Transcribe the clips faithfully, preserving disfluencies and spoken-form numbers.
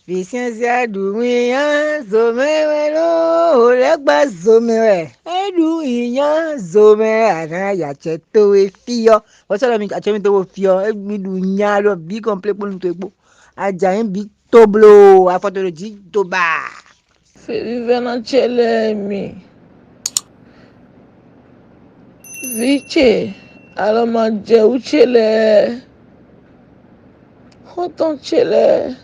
Vǐ syɛ́nsyɛ́n ɖu winnyá zomɛ wɛ ɖó o lɛ́ gba zomɛ wɛ. É ɖu winnyá zomɛ wɛ, a nǎ yi acɛ towe fí ɔ́. Bɔ́ sɔ́ ɖɔ mi acɛ mi dó wo fí ɔ́, é mi ɖu nya ɖɔ bǐ kɔnplé kpó nú towe kpó. A jǎ nyí bǐ toblo, afɔ towe ɖo jǐ doba. Fěvívɛ́ná ce lɛ́ɛ mi, vǐ ce, alɔmajɛwú ce lɛ́ɛ, xɔ́ntɔn ce lɛ́ɛ,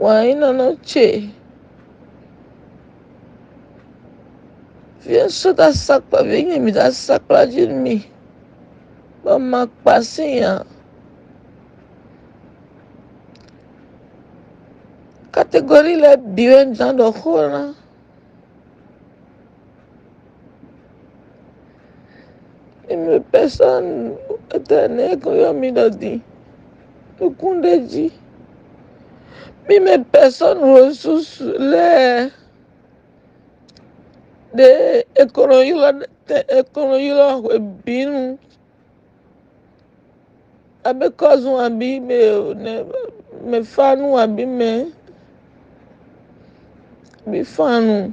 wǎnyínɔnɔ ce, vǐ e sɔ́ dó asakpa, vǐ e nyi mǐ dó asakpa jí nú mì, bɔ ma kpa sín ǎ. Kategori lɛ́ɛ bǐ wɛ un ján ɖɔ xó ná. Une personne éternelle qu'on a mis dans dit. Nukún ɖé jí. Mi mɛ personne ressource lɛ́ɛ ɖe è ko nɔ ylɔ́, è ko nɔ ylɔ́ hwebǐnu. Abé kɔ́zun abí mɛ, mɛ fanu abí mɛ, abí fanu.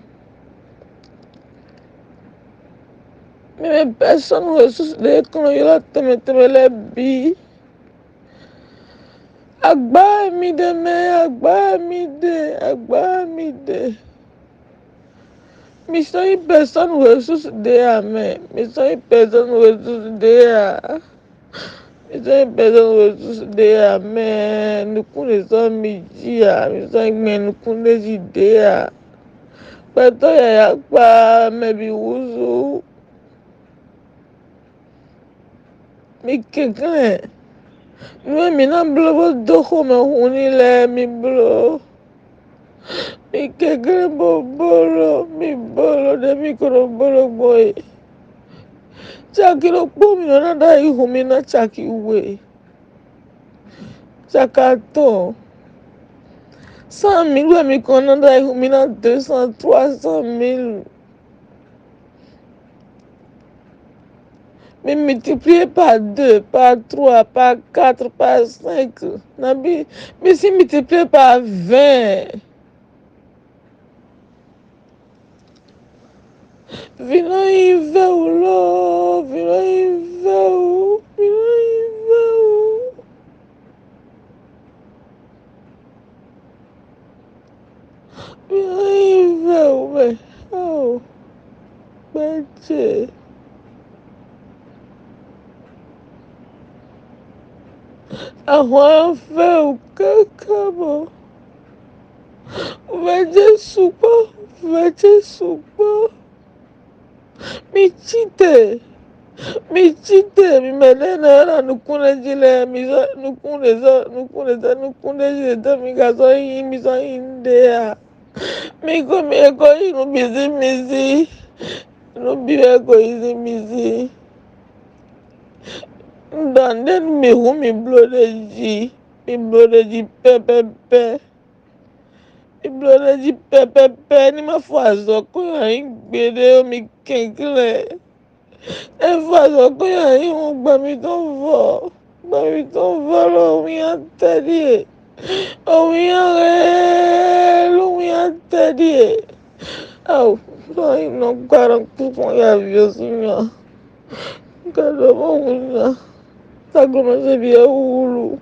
Mi mɛ personne ressource ɖe kɔn ylɔ́ tɛnmɛ tɛnmɛ lɛ́ɛ bǐ. Agbá mi ɖe mɛ, agbá mi ɖe, agbá mi ɖe. Mi sɔ́ nyí personne ressource ɖé ǎ mɛ. Mi sɔ́ nyí personne ressource ɖé ǎ. Mi sɔ́ nyí personne ressource ɖé ǎ mɛ. Nukún ɖě sɔ́ mi jí ǎ. Mi sɔ́ nyí mɛ nukún ɖé jí ɖé ǎ. Gbɛtɔ́ yǎyá kpa mɛ bǐ húzú. Mi kɛnklɛ́n nǔ e mǐ ná bló bó dó xomɛ hun ní lɛ́ɛ, mi bló. Mi kɛnklɛ́n bó bló, mi bló ɖě mi ko nɔ bló gbɔn é. Caki ɖokpó mǐ nɔ ná ɖó ayihun mì ná caki we. Caki atɔn. Cent mille wɛ mi ko nɔ ná ɖó ayihun mì ná deux cent, trois cent mille. Mi multiplier par deux, par trois, par quatre, par cinq. Nabí, mi si multiplier par vingt. Vǐ nɔ nyí vɛ́wǔ lɔ, vǐ nɔ nyí vɛ́wǔ, vǐ nɔ nyí vɛ́wǔ. Mi nɔ nyí vɛ́wǔ mɛ, ao, gbɛ́ ce. Ahwan vɛ́wǔ káká mɔ. Vɛ̌ ce sukpɔ́, vɛ̌ ce sukpɔ́. Mi cí te, mi cí te, mi mɛ lɛ́ɛ nɔ ylɔ́ nukún ɖé jí lɛ́ɛ, mi zɔ́ nukún ɖé zɔ́, nukún ɖé zɔ́, nukún ɖé jí ɖě mi ka zɔ́ nyí, mi zɔ́ nyí ɖé a? Mi ko mi e ko nyí nǔ bǐ zí mi zí, nǔ bǐ wɛ ko nyí zí mi zí. Un ɖɔ nǔɖé nú mi hǔn mi bló ɖ'é jí, mi bló ɖ'é jí pɛ́pɛ́pɛ́. Mi bló ɖ'é jí pɛ́pɛ́pɛ́ ní ma fɔ azɔ̌ kó nyi gbeɖé ó, mi kɛnklɛ́n. É fɔ azɔ̌ kó nyi hɔn gbɛ mitɔn vɔ, gbɛ mitɔn vɔ lɔ winnyá tɛ́ ɖíe, o winnyá hɛ́ɛ́ ló winnyá tɛ́ ɖíe. Ao, nɔ nyi nɔ gba nɔ kpɔ́n yɛ avǐ ɔ́ sín nya. Gǎn ɖɔ mɔ hun nya, tagbomɛzɛ́n ví ɔ́ wúlu.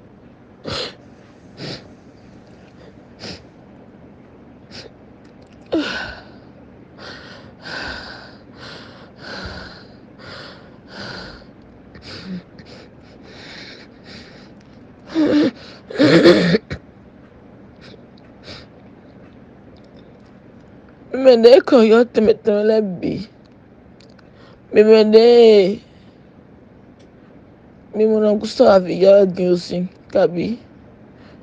Mɛ ɖě kɔn ylɔ́ tɛnmɛ tɛnmɛ lɛ́ɛ bǐ. Mi mɛ ɖěe mi mɔ nɔ sɔ́ avǐ ya wɛ din ɔ́ sín kabí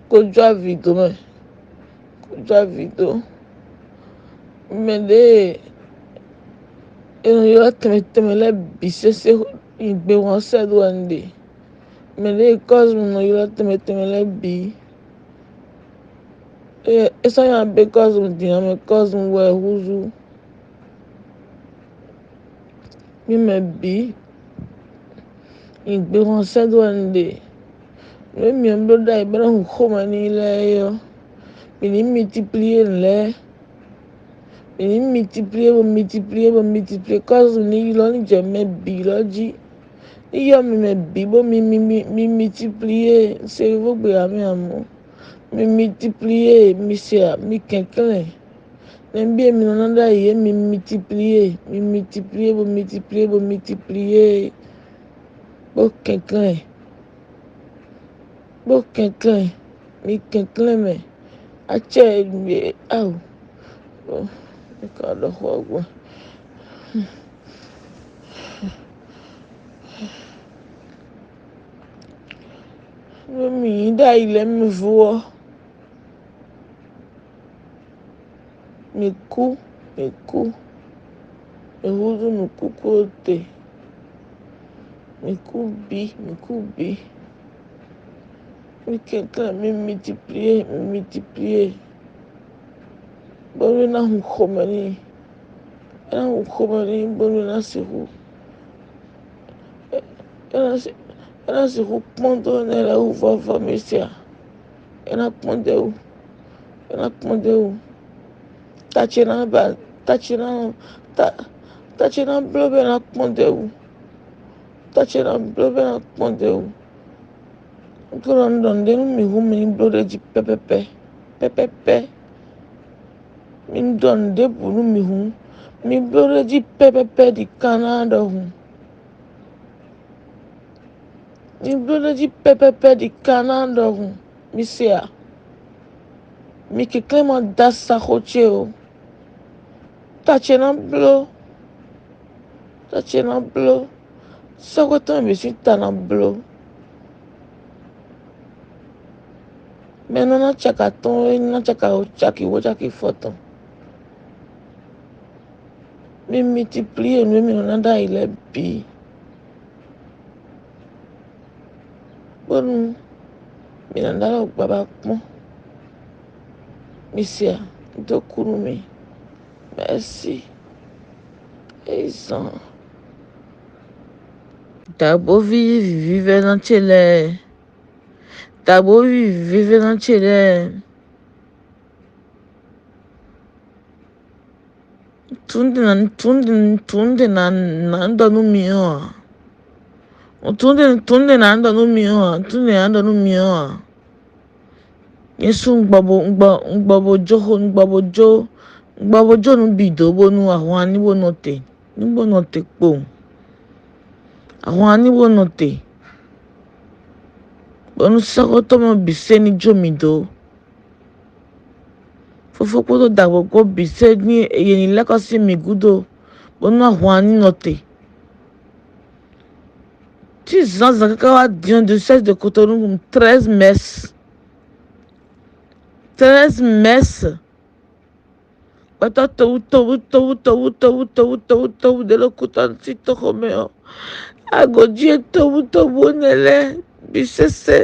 kó jó avǐ dó mɛ, kó jó avǐ dó. Mi mɛ ɖěe è nɔ ylɔ́ tɛnmɛ tɛnmɛ lɛ́ɛ bǐ sésé nyi gbe hɔn sɛ́ dó wɛ un ɖe. Mɛ ɖěe Kɔ́zmu nɔ ylɔ́ tɛnmɛ tɛnmɛ lɛ́ɛ bǐ. É sɔ́ nyi abé Kɔ́zmu din ɔ́ mɛ, Kɔ́zmu wɛ húzú. Mi mɛ bǐ, nyi gbe hɔn sɛ́ dó wɛ un ɖe. Nǔ e myɔ bló ɖ'ayǐ bɔ é nɔ hun xomɛ n'i lɛ́ɛ é ɔ́, Mǐ ní multiplier nǔ lɛ́ɛ. Mǐ ní multiplier bó multiplier bó multiplier, kɔ́zun ní ylɔ́ ní jɛ mɛ bǐ lɔ́ jí. Ní ylɔ́ mi mɛ bǐ bó mi mi mi mi multiplier. Se vó gbe ǎ mɛ amɔ̌. Mi multiplier, mi se ǎ, mi kɛnklɛ́n. Nɛbí e mi nɔ ná ɖ'ayǐ é, mi multiplier, mi multiplier bó multiplier bó multiplier bó kɛnklɛ́n. Bó kɛnklɛ́n, mi kɛnklɛ́n mɛ. Acɛ e awu. Ó, mi ka ɖɔ xó ɔ́ gbɔn. Nú mǐ nyí ɖ'ayǐ lɛ́ɛ mɛ vo ɔ́, mǐ kú, mǐ kú. Mǐ húzú nǔkúkú ɔ́ te. Mǐ kú bǐ, mǐ kú bǐ. Mi kɛnklɛ́n, mi multiplier, mi multiplier. Bónú é ná hun xomɛ n'i. É ná hun xomɛ n'i bónú é ná sixú. É ná si- é ná sixú kpɔ́n dó énɛ́ lɛ́ɛ wú vɔ́vɔ́ mɛ se ǎ. É ná kpɔ́n dó é wú. É ná kpɔ́n dó é wú. Ta ce ná ba ta ce ná ta ta ce ná bló bɔ é ná kpɔ́n dó é wú. Ta ce ná bló bɔ é ná kpɔ́n dó é wú. Un ko ɖɔ un ɖɔ nǔɖé nú mǐ hú mi ní bló ɖ'é jí pɛ́pɛ́pɛ́. Pɛ́pɛ́pɛ́. Mi ɖɔ nǔ ɖěbǔ nú mì hǔn, mi bló ɖ'é jí pɛ́pɛ́pɛ́ ɖi kanna ɖɔhun. Mi bló ɖ'é jí pɛ́pɛ́pɛ́ ɖi kanna ɖɔhun. Mi se a? Mi kɛnklɛ́n ma dó asa xó ce o. Ta ce ná bló. Ta ce ná bló. Sɔ́xwé tɔn e mǐ sín ta ná bló. Mɛ e nɔ ná caki atɔ́ɔ́n é ná caki caki wǒ caki fɔtɔn. Mi multiplier nǔ e mi nɔ ná ɖ'ayǐ lɛ́ɛ bǐ, bónú mi ná ɖó alɔ gbaba kpɔ́n. Mi se a? Dó kú nú mi. Mɛ̌si. Ée zɔn. Dǎgbóví vǐvɛ́ná ce lɛ́ɛ, dǎgbóví vǐvɛ́ná ce lɛ́ɛ, nǔtúnɖe nǎ nǔtúnɖe nǔtúnɖe nǎ nǎ ɖɔ nú mi ɔ́ ǎ. Nǔtúnɖe nǔtúnɖe nǎ ɖɔ nú mi ɔ́ ǎ. Nǔtúnɖe nǎ ɖɔ nú mi ɔ́ ǎ. Nyɛ sú un gbɔ bo un gbɔ un gbɔ bo jó xó un gbɔ bo jó un gbɔ bo jó nǔ bǐ dó bónú ahwan ní bó nɔ te ní bó nɔ te kpowun. Ahwan ní bó nɔ te bónú sɛ́xɔ́tɔ́ mɛ bǐ se ní jó mì dó. Fofó kpódó dǎgbó kpó bǐ se ní yě ní lɛ́ kɔ sín mǐ gúdo bónú ahwan ní nɔ te. Tí zǎnzǎn káká wá din ɔ́, diocèse de Cotonou, treize messe. Treize messe. Gbɛtɔ́ towú towú towú towú towú towú towú towú ɖé ɖo kútɔ́ sín toxo mɛ ɔ́, agǒjí e towú towú énɛ́ lɛ́ɛ bǐ sésé.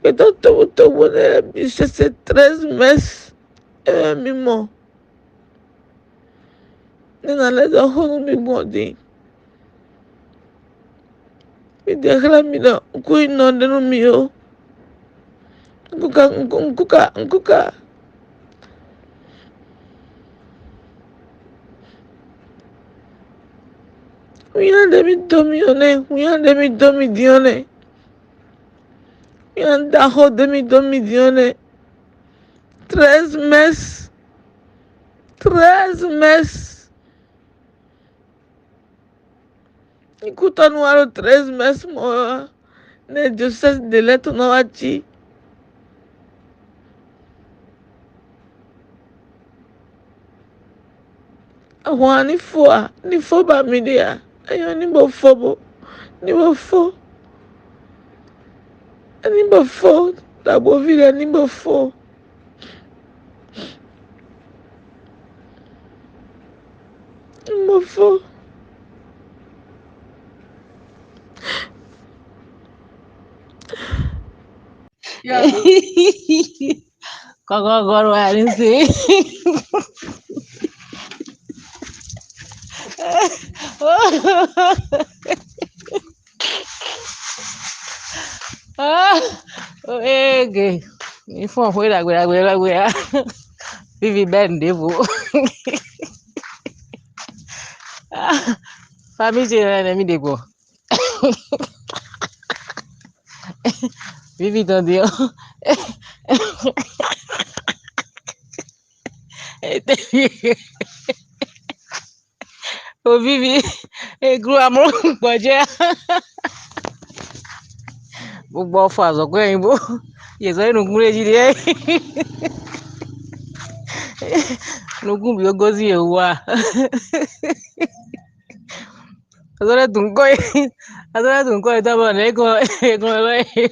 Gbɛtɔ́ towú towú énɛ́ lɛ́ɛ bǐ sésé, treize messe. É wɛ mì mɔ. Nɛ́ ná lɛ́ ɖɔ xó nú mi gbɔn din. Mi ɖe xlɛ́ mi ɖɔ un kún nyí nɔ ɖé nú mi ó. Un kún ka un kún un kún ka un kún ka. Winnyá ɖé mi dó mi ɔ́ nɛ́, winnyá ɖé mi dó mi din ɔ́ nɛ́. Winnyá ɖaxó ɖé mi dó mi din ɔ́ nɛ́. Treize messe. Treize messe. Ní kútɔ́nú wá ɖo treize messe mɔ̌ ɔ́, nɛ́ Josɛ́fu ɖe lɛ́ɛ tɔn ná wá cí. Ahwan ní fó a? Ní fó ba mi ɖe a? Enyɔ ní bo fó bo ní bo fó. Ní bo fó. Dǎgbóví lɛ́ɛ ní bo fó. Ní bo fó. Kɔkɔkɔ ɖo wa ní se. Ah, Ege, mi fɔ́n xwé ɖagbe ɖagbe ɖagbe ǎ. Vivi bɛ́ nǔɖěvo. Famille ce lɛ́ɛ nɛ́ mì ɖe gbɔ. Vivi tɔn din ɔ́. O vivi, e glo amlɔ gbɔjɛ. Gbogbo afɔ azɔ̌gbɛ́ nyi bó yě zɔ́ yi nukún ɖé jí ɖíe. Nukún bǐ ó gosín yě wú a? Azɔ́ ɖé dun kɔ́ yi, azɔ́ ɖé dun kɔ́ yi tábɔ nɛ̌ kɔn kɔn lɔ yi.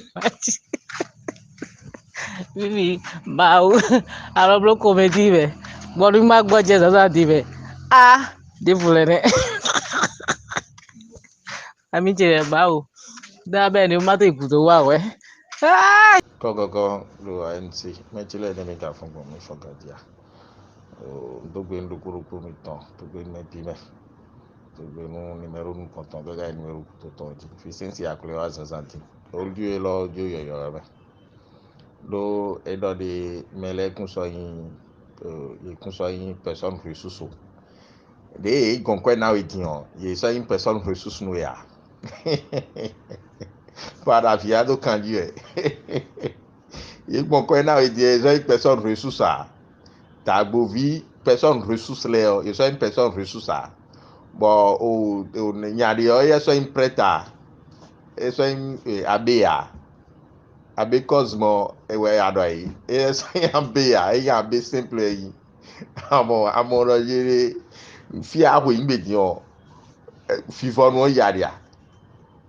Vivi, bawu, alɔ bló komedi mɛ, bɔ nú má gbɔjɛ zǎnzǎn din mɛ. A, ɖěvo lɛ́ nɛ́. Ami ce lɛ bawu, dá bɛ ni má tó yi gǔdo wá wɛ. Kɔkɔkɔ ɖo A N C, mɛ ce lɛ ne mi ka fún gbɔn mi fɔ gadi a? Dó gbe nú ɖokpó ɖokpó mitɔn, dó gbe nú mɛ bí mɛ, dó gbe nú numéro nukɔntɔn, kɛká yi numéro tɔn jí. Fi sɛ́nsi aklɛ wá zǎnzǎn din. Olú élɔ́ jó yɔ̌yɔ́ wɛ mɛ. Ɖó é ɖɔ ɖe mɛ lɛ́ɛ kún sɔ́ nyí, yě kún sɔ́ nyí personne ressource o. Ɖěe yě gɔn kwɛ́ ná we din ɔ́, yě sɔ́ nyí personne ressource nú we ǎ. Bɔ aɖavi ɔ́ dó kanjí wɛ. Yě gbɔn kwɛ́ ná we din, yě sɔ́ nyí personne ressource ǎ. Dagboví personne ressource lɛ́ɛ ɔ́, yě sɔ́ nyí personne ressource ǎ. Bɔ o o nya ɖé ɔ́, éyɛ́ sɔ́ nyí prêtre ǎ. É sɔ́ nyí abbé ǎ. Abbé Cosmo wɛ a ɖɔ é. Éyɛ́ sɔ́ nyí abbé ǎ. É nyí abbé simple é nyí. Amɔ amɔ ɖɔ yé fí a xweyǐgbe din ɔ́, fífɔnu ɔ́ ya ɖe a?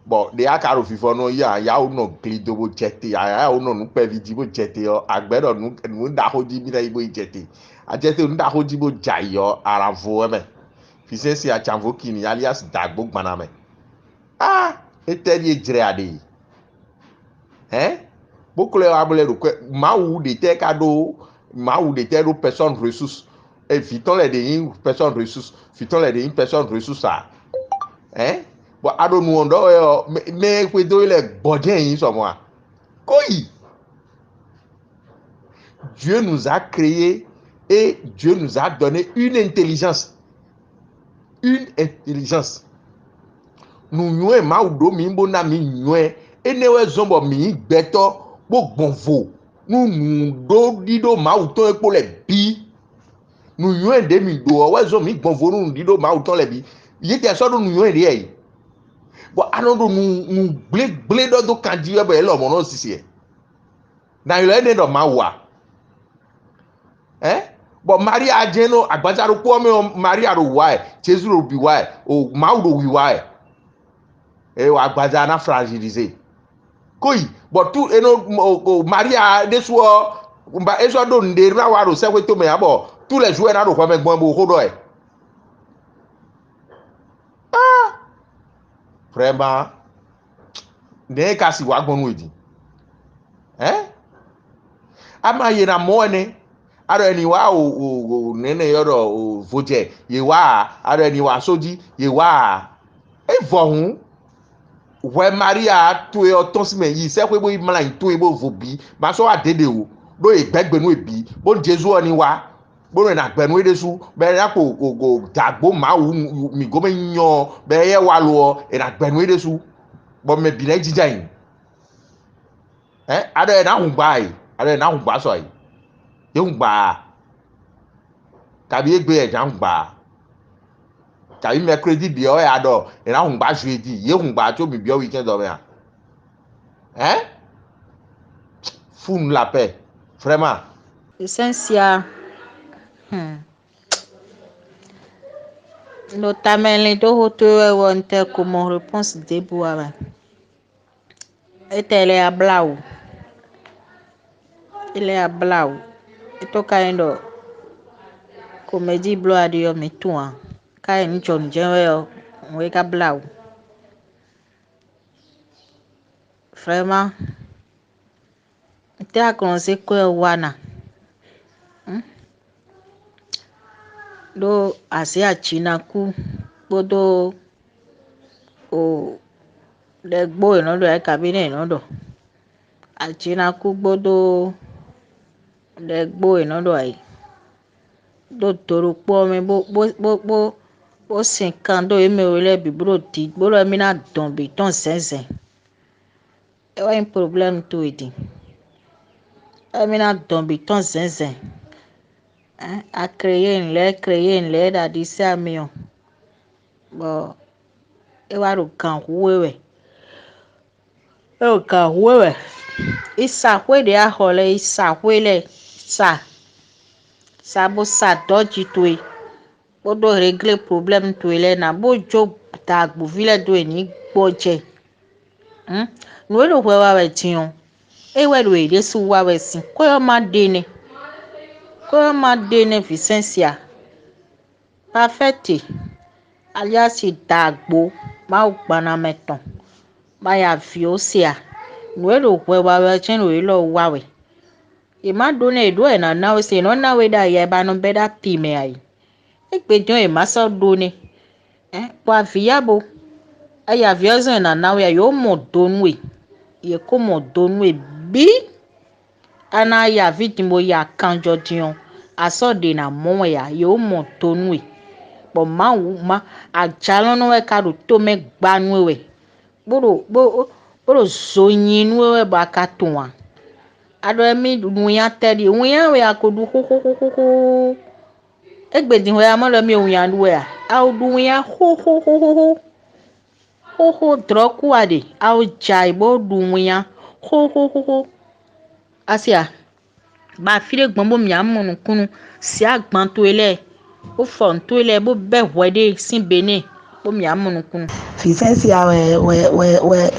Bɔ ɖě a ka ɖo fífɔnu ɔ́ ya, a yá wó nɔ glido bó jɛ te, a yá wó nɔ nǔ kpɛví jí bó jɛ te ɔ́, a gbɛ̌ ɖɔ nǔ nǔ ɖaxó jí mì ná yi bó yi jɛ te. A jɛ te nǔ ɖaxó jí bó jɛ ayǐ ɔ́, a nǎ vo wɛ mɛ. Físɛ́nsi acǎnvókinni alias dǎgbó gbanna mɛ. Á, étɛ́ ɖíe jlɛ a ɖe? Hɛ̌n? Bó klɔ́ ɛ wá bó lɛ́ ɖo kwɛ́. Mawu ɖě tɛ́ ka ɖó Mawu ɖě tɛ́ ɖó personne ressource? E vǐ tɔn lɛ́ ɖě nyí personne ressource, vǐ tɔn lɛ́ ɖě nyí personne ressource a? Hɛ̌n? Bɔ a ɖo nǔ ɔ́ ɖɔ wɛ ɔ́, mɛ e xwedó we lɛ́ɛ gbɔjɛ́ nyí sɔ mɔ̌ a? Kó yi. Dieu nous a créé et Dieu nous a donné une intelligence. Une intelligence. Nǔnywɛ́ Mawu ɖó mǐ bó ná mǐ nywɛ́. Énɛ́ wɛ zɔ́n bɔ mǐ nyí gbɛtɔ́ bó gbɔn vo nú nǔɖoɖíɖó Mawu tɔn e kpo lɛ́ɛ bǐ. Nǔnywɛ́ ɖě mǐ ɖó ɔ́ wɛ zɔ́n mǐ gbɔn vo nú nǔɖíɖó Mawu tɔn lɛ́ɛ bǐ. Yětɛn sɔ́ ɖó nǔnywɛ́ ɖě wɛ yi. Bɔ a nɔ ɖo nǔ nǔgblégblé ɖɔ dó kanjí wɛ bɔ yě lɔmɔ̌ nɔ sisi ɛ. Nǎ ylɔ́ énɛ́ ɖɔ Mawu a? Ɛ̌? Bɔ Maria jɛ́n ɖo agbaza ɖokpó ɔ́ mɛ ɔ́, Maria ɖo wǐwá ɛ, Jezu ɖo bǐ wá ɛ, o Mawu ɖo wǐwá ɛ. Eye wɔ agbaza ná fragilize. Kó yi, bɔ tú e nɔ o Maria ɖésú ɔ́, é sɔ́ ɖo nǔɖé ná wa ɖo sɛ́xwé tɔn mɛ ǎ, bɔ tú lɛ́ zu wɛ ná ɖo hwɛ mɛ gbɔn bó xó ɖɔ ɛ. Vraiment, nɛ̌ é ka si wǎ gbɔn nú we din? Hɛ̌n? Ama yě ná mɔ wɛ nɛ́. A ɖɔ è nǐ wá o o o nɛ̌nɛ ɔ́ ɖɔ o vodjɛ yě wá ǎ. A ɖɔ è nǐ wá só jí yě wá ǎ. É vɔ hǔn, hwɛ Maria towe ɔ́ tɔ́n sín mɛ yi sɛ́xwé bó yi mlá nyi towe bó vo bǐ. Ma sɔ́ wá ɖěɖě o, ɖó yě gbɛ́ gbe nú we bǐ, bónú Jezu ɔ́ ní wá. Bónú è nǎ gbɛ́ nú é ɖésú, bɔ é ná kpo dǎgbó Mawu mǐ gomɛ nyɔ, bɔ éyɛ́ wá lo ɔ́, è nǎ gbɛ́ nú é ɖésú, bɔ mɛ bǐ ná yi jínjɔ́n ayǐ. Hɛ̌n? A ɖɔ è nǎ hun gbǎ a? A ɖɔ è nǎ hun gbǎ sɔ a? Yě hun gbǎ a? Kabǐ égbé wɛ è nǎ hun gbǎ a? Kabǐ mɛkredi bǐ ɔ́ wɛ a ɖɔ è nǎ hun gbǎ zwedi? Yě hun gbǎ có mǐ byɔ́ wikɛ́ndɔ mɛ a? Hɛ̌n? Fou nous la paix, vraiment. Esencia. Hmm. Ɖo tamɛ lin dó xó towe wɛ wɔ un tɛ ko mɔ réponse ɖěbǔ ǎ mɛ. Étɛ́ lɛ́ɛ abláwǔ. É lɛ́ɛ abláwǔ. É tɔ́ ka nyí ɖɔ komɛjí bló aɖi ɔ́ mǐ tunwun ǎ. Ka nyí nǔ jɔ nǔ jɛ́n wɛ ɔ́, nǔ e ka blawǔ. Vraiment. Tɛ́ aklɔnzékwɛ́ ɔ́ wa na? Ɖó azě ajinakú kpódó o ɖɛgbó è nɔ ɖɔ ɛ kabí nɛ è nɔ ɖɔ. Ajinakúgbó ɖó ɖɛgbó è nɔ ɖo ayǐ ɖó do ɖokpó ɔ́ mɛ bó bó bó bó bó sin kan dó yě mɛ we lɛ́ɛ bǐ bó ɖo dǐ bó ɖɔ émí ná dɔn bǐ tɔn zɛ̌nzɛ̌n. É wɛ nyí problème towe din. Émí ná dɔn bǐ tɔn zɛ̌nzɛ̌n. Ɛ̌n, a créé nǔ lɛ́ɛ créé nǔ lɛ́ɛ ɖo aɖisí amyɔ, bɔ é wá ɖo gǎn hu we wɛ. É ɖo gǎn hu we wɛ. Yi sa xwé ɖě a xɔ lɛ́ɛ, yi sa xwé lɛ́ɛ, sa sa bó sa dɔ̌ji towe, bó ɖó réglé problème towe lɛ́ɛ ná, bó jó da agbǔví lɛ́ɛ dó e ní gbɔjɛ. Hǔn, nǔ e ɖo hwɛ wa wɛ din ɔ́, é wɛ ɖo yě ɖésú wa wɛ sin. Xwé ɔ́ ma ɖe nɛ́. Xwé ɔ́ ma ɖe nɛ́ Vicence a? Pafɛ́ti, aliási Dǎgbó, Mawu gbanamɛ tɔn, ma ya vǐ ó se a? Nǔ e ɖo hwɛ wa wɛ ɔ́ jɛ́n ɖo élɔ́ wa wɛ. È má ɖó nɛ́ è ɖǒ wɛ è nǎ ná we se, è nɔ́ ná we ɖo aya e ba nɔ bɛ́ ɖó api mɛ ǎ é. Égbé jɔ́n è má sɔ́ ɖó nɛ́. Ɛ̌, kpɔ avǐ ya bo. Aya avǐ ɔ́ zɔn è nǎ ná we ǎ, yǒ mɔ do nú we. Yě ko mɔ do nú we bǐ. A ná ya avǐ din bó ya kanjɔ din ɔ́, a sɔ́ ɖě ná mɔ wɛ ǎ, yě ko mɔ do nú we. Bɔ Mawu má ajalɔ́nɔ wɛ ka ɖo tó mɛ gba nú we wɛ, bó ɖo bó bó ɖo zo nyi nú we wɛ bɔ a ka tunwun ǎ. A ɖɔ émí winnyá tɛ́ ɖíe? Winnyá wɛ a ko ɖu xóxóxóxóxó. Égbé din hwɛ a mɔ ɖɔ mì winnyá ɖu wɛ a? A ko ɖu winnyá xóxóxóxóxó. Xóxó dlɔ̌ kú a ɖe? A ko jɛ ayǐ bó ɖu winnyá xóxóxóxó. A se a? Ba fí ɖé gbɔn bó mǐ mɔ nukúnnú, si agban towe lɛ́ɛ, bó fɔ nǔ towe lɛ́ɛ, bó bɛ́ hwɛ ɖé sín Benɛ́ɛ, bó mǐ mɔ nukúnnú. Vicência wɛ wɛ wɛ wɛ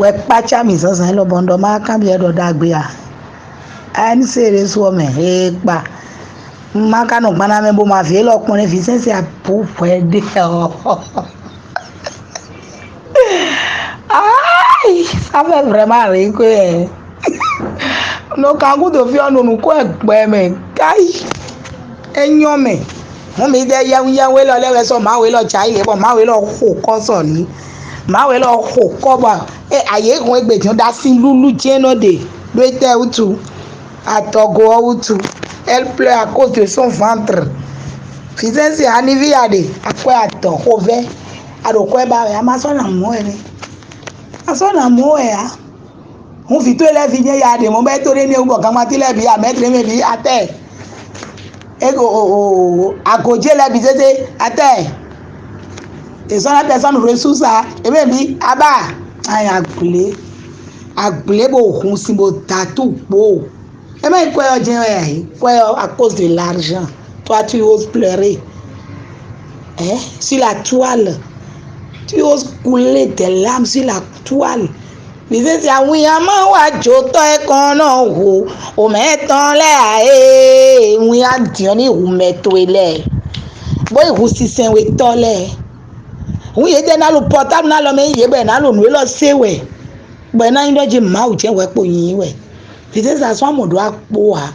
wɛ kpácá mì zǎnzǎn élɔ́ bɔ un ɖɔ má kanbyɔ́ ɖɔ ɖagbe a? A ní se ɖésú ɔ́ mɛ, ee kpa. Un ma ka nɔ gban ná mɛ bó ma vǐ élɔ́ kpɔ́n nɛ́, Vicência bú hwɛ ɖé ɔ́. Ayi, ça fait vraiment rigoler. Nɔ kan gúdo fí ɔ́ nɔ nǔkó ɛ gbɛ mɛ. Káyí, é nyɔ́ mɛ. Mɔ̌ mi ɖɛ yɛwúyɛwú élɔ́ lɛ́ɛ wɛ sɔ́ Mawu élɔ́ jǎ yě bɔ Mawu élɔ́ xo kɔ́ sɔ ní. Mawu élɔ́ xo kɔ́ bɔ é ayě hun égbé jɔ́n ɖó así lúlú jɛ́n nɔ ɖe ɖó étɛ́ wútu? Adɔgo ɔ́ wútu. Elle pleure à cause de son ventre. Vicência, a ní ví a ɖe, akwɛ́ adɔ xovɛ́. A ɖo kwɛ́ ba wɛ, a ma sɔ́ ná mɔ wɛ nɛ́. A sɔ́ ná mɔ wɛ ǎ. Hun vǐ towe lɛ́ɛ ví nyɛ ya ɖe mɔ̌ bɔ é to ɖé ní ewu bɔ ganmatín lɛ́ɛ bǐ amɛ̌drɛ́ mɛ bǐ atɛ. Ego o o o agojé lɛ́ɛ bǐ zézé atɛ. È sɔ́ ná personne ressource a, è mɛ bǐ abá. Ayi agblě. Agblě bó hun sin bó da atú kpó. É mɛ nyí kwɛ ɔ́ jɛ́n wɛ ǎ é. Kwɛ ɔ́, à cause de l'argent, toi tu oses pleurer, hein, sur la toile. Tu oses couler des larmes sur la toile. Vicência, winnyá má wá jǒtɔ́ ɛ kɔn nɔ hu omɛ tɔn lɛ́ɛ ǎ é. Winnyá diɔn ní hu mɛ towe lɛ́ɛ, bó yi hu sinsɛnwetɔ́ lɛ́ɛ. Hun yědɛɛ ná lo portable ná lɔ mɛ yí yě bɔ è nǎ lo nǔ élɔ́ sé wɛ, bɔ è ná nyí ɖɔ jí Mawu jɛ́n hwɛ kpo nyí wɛ. Vicência sɔ́ mɔ ɖó akpó ǎ.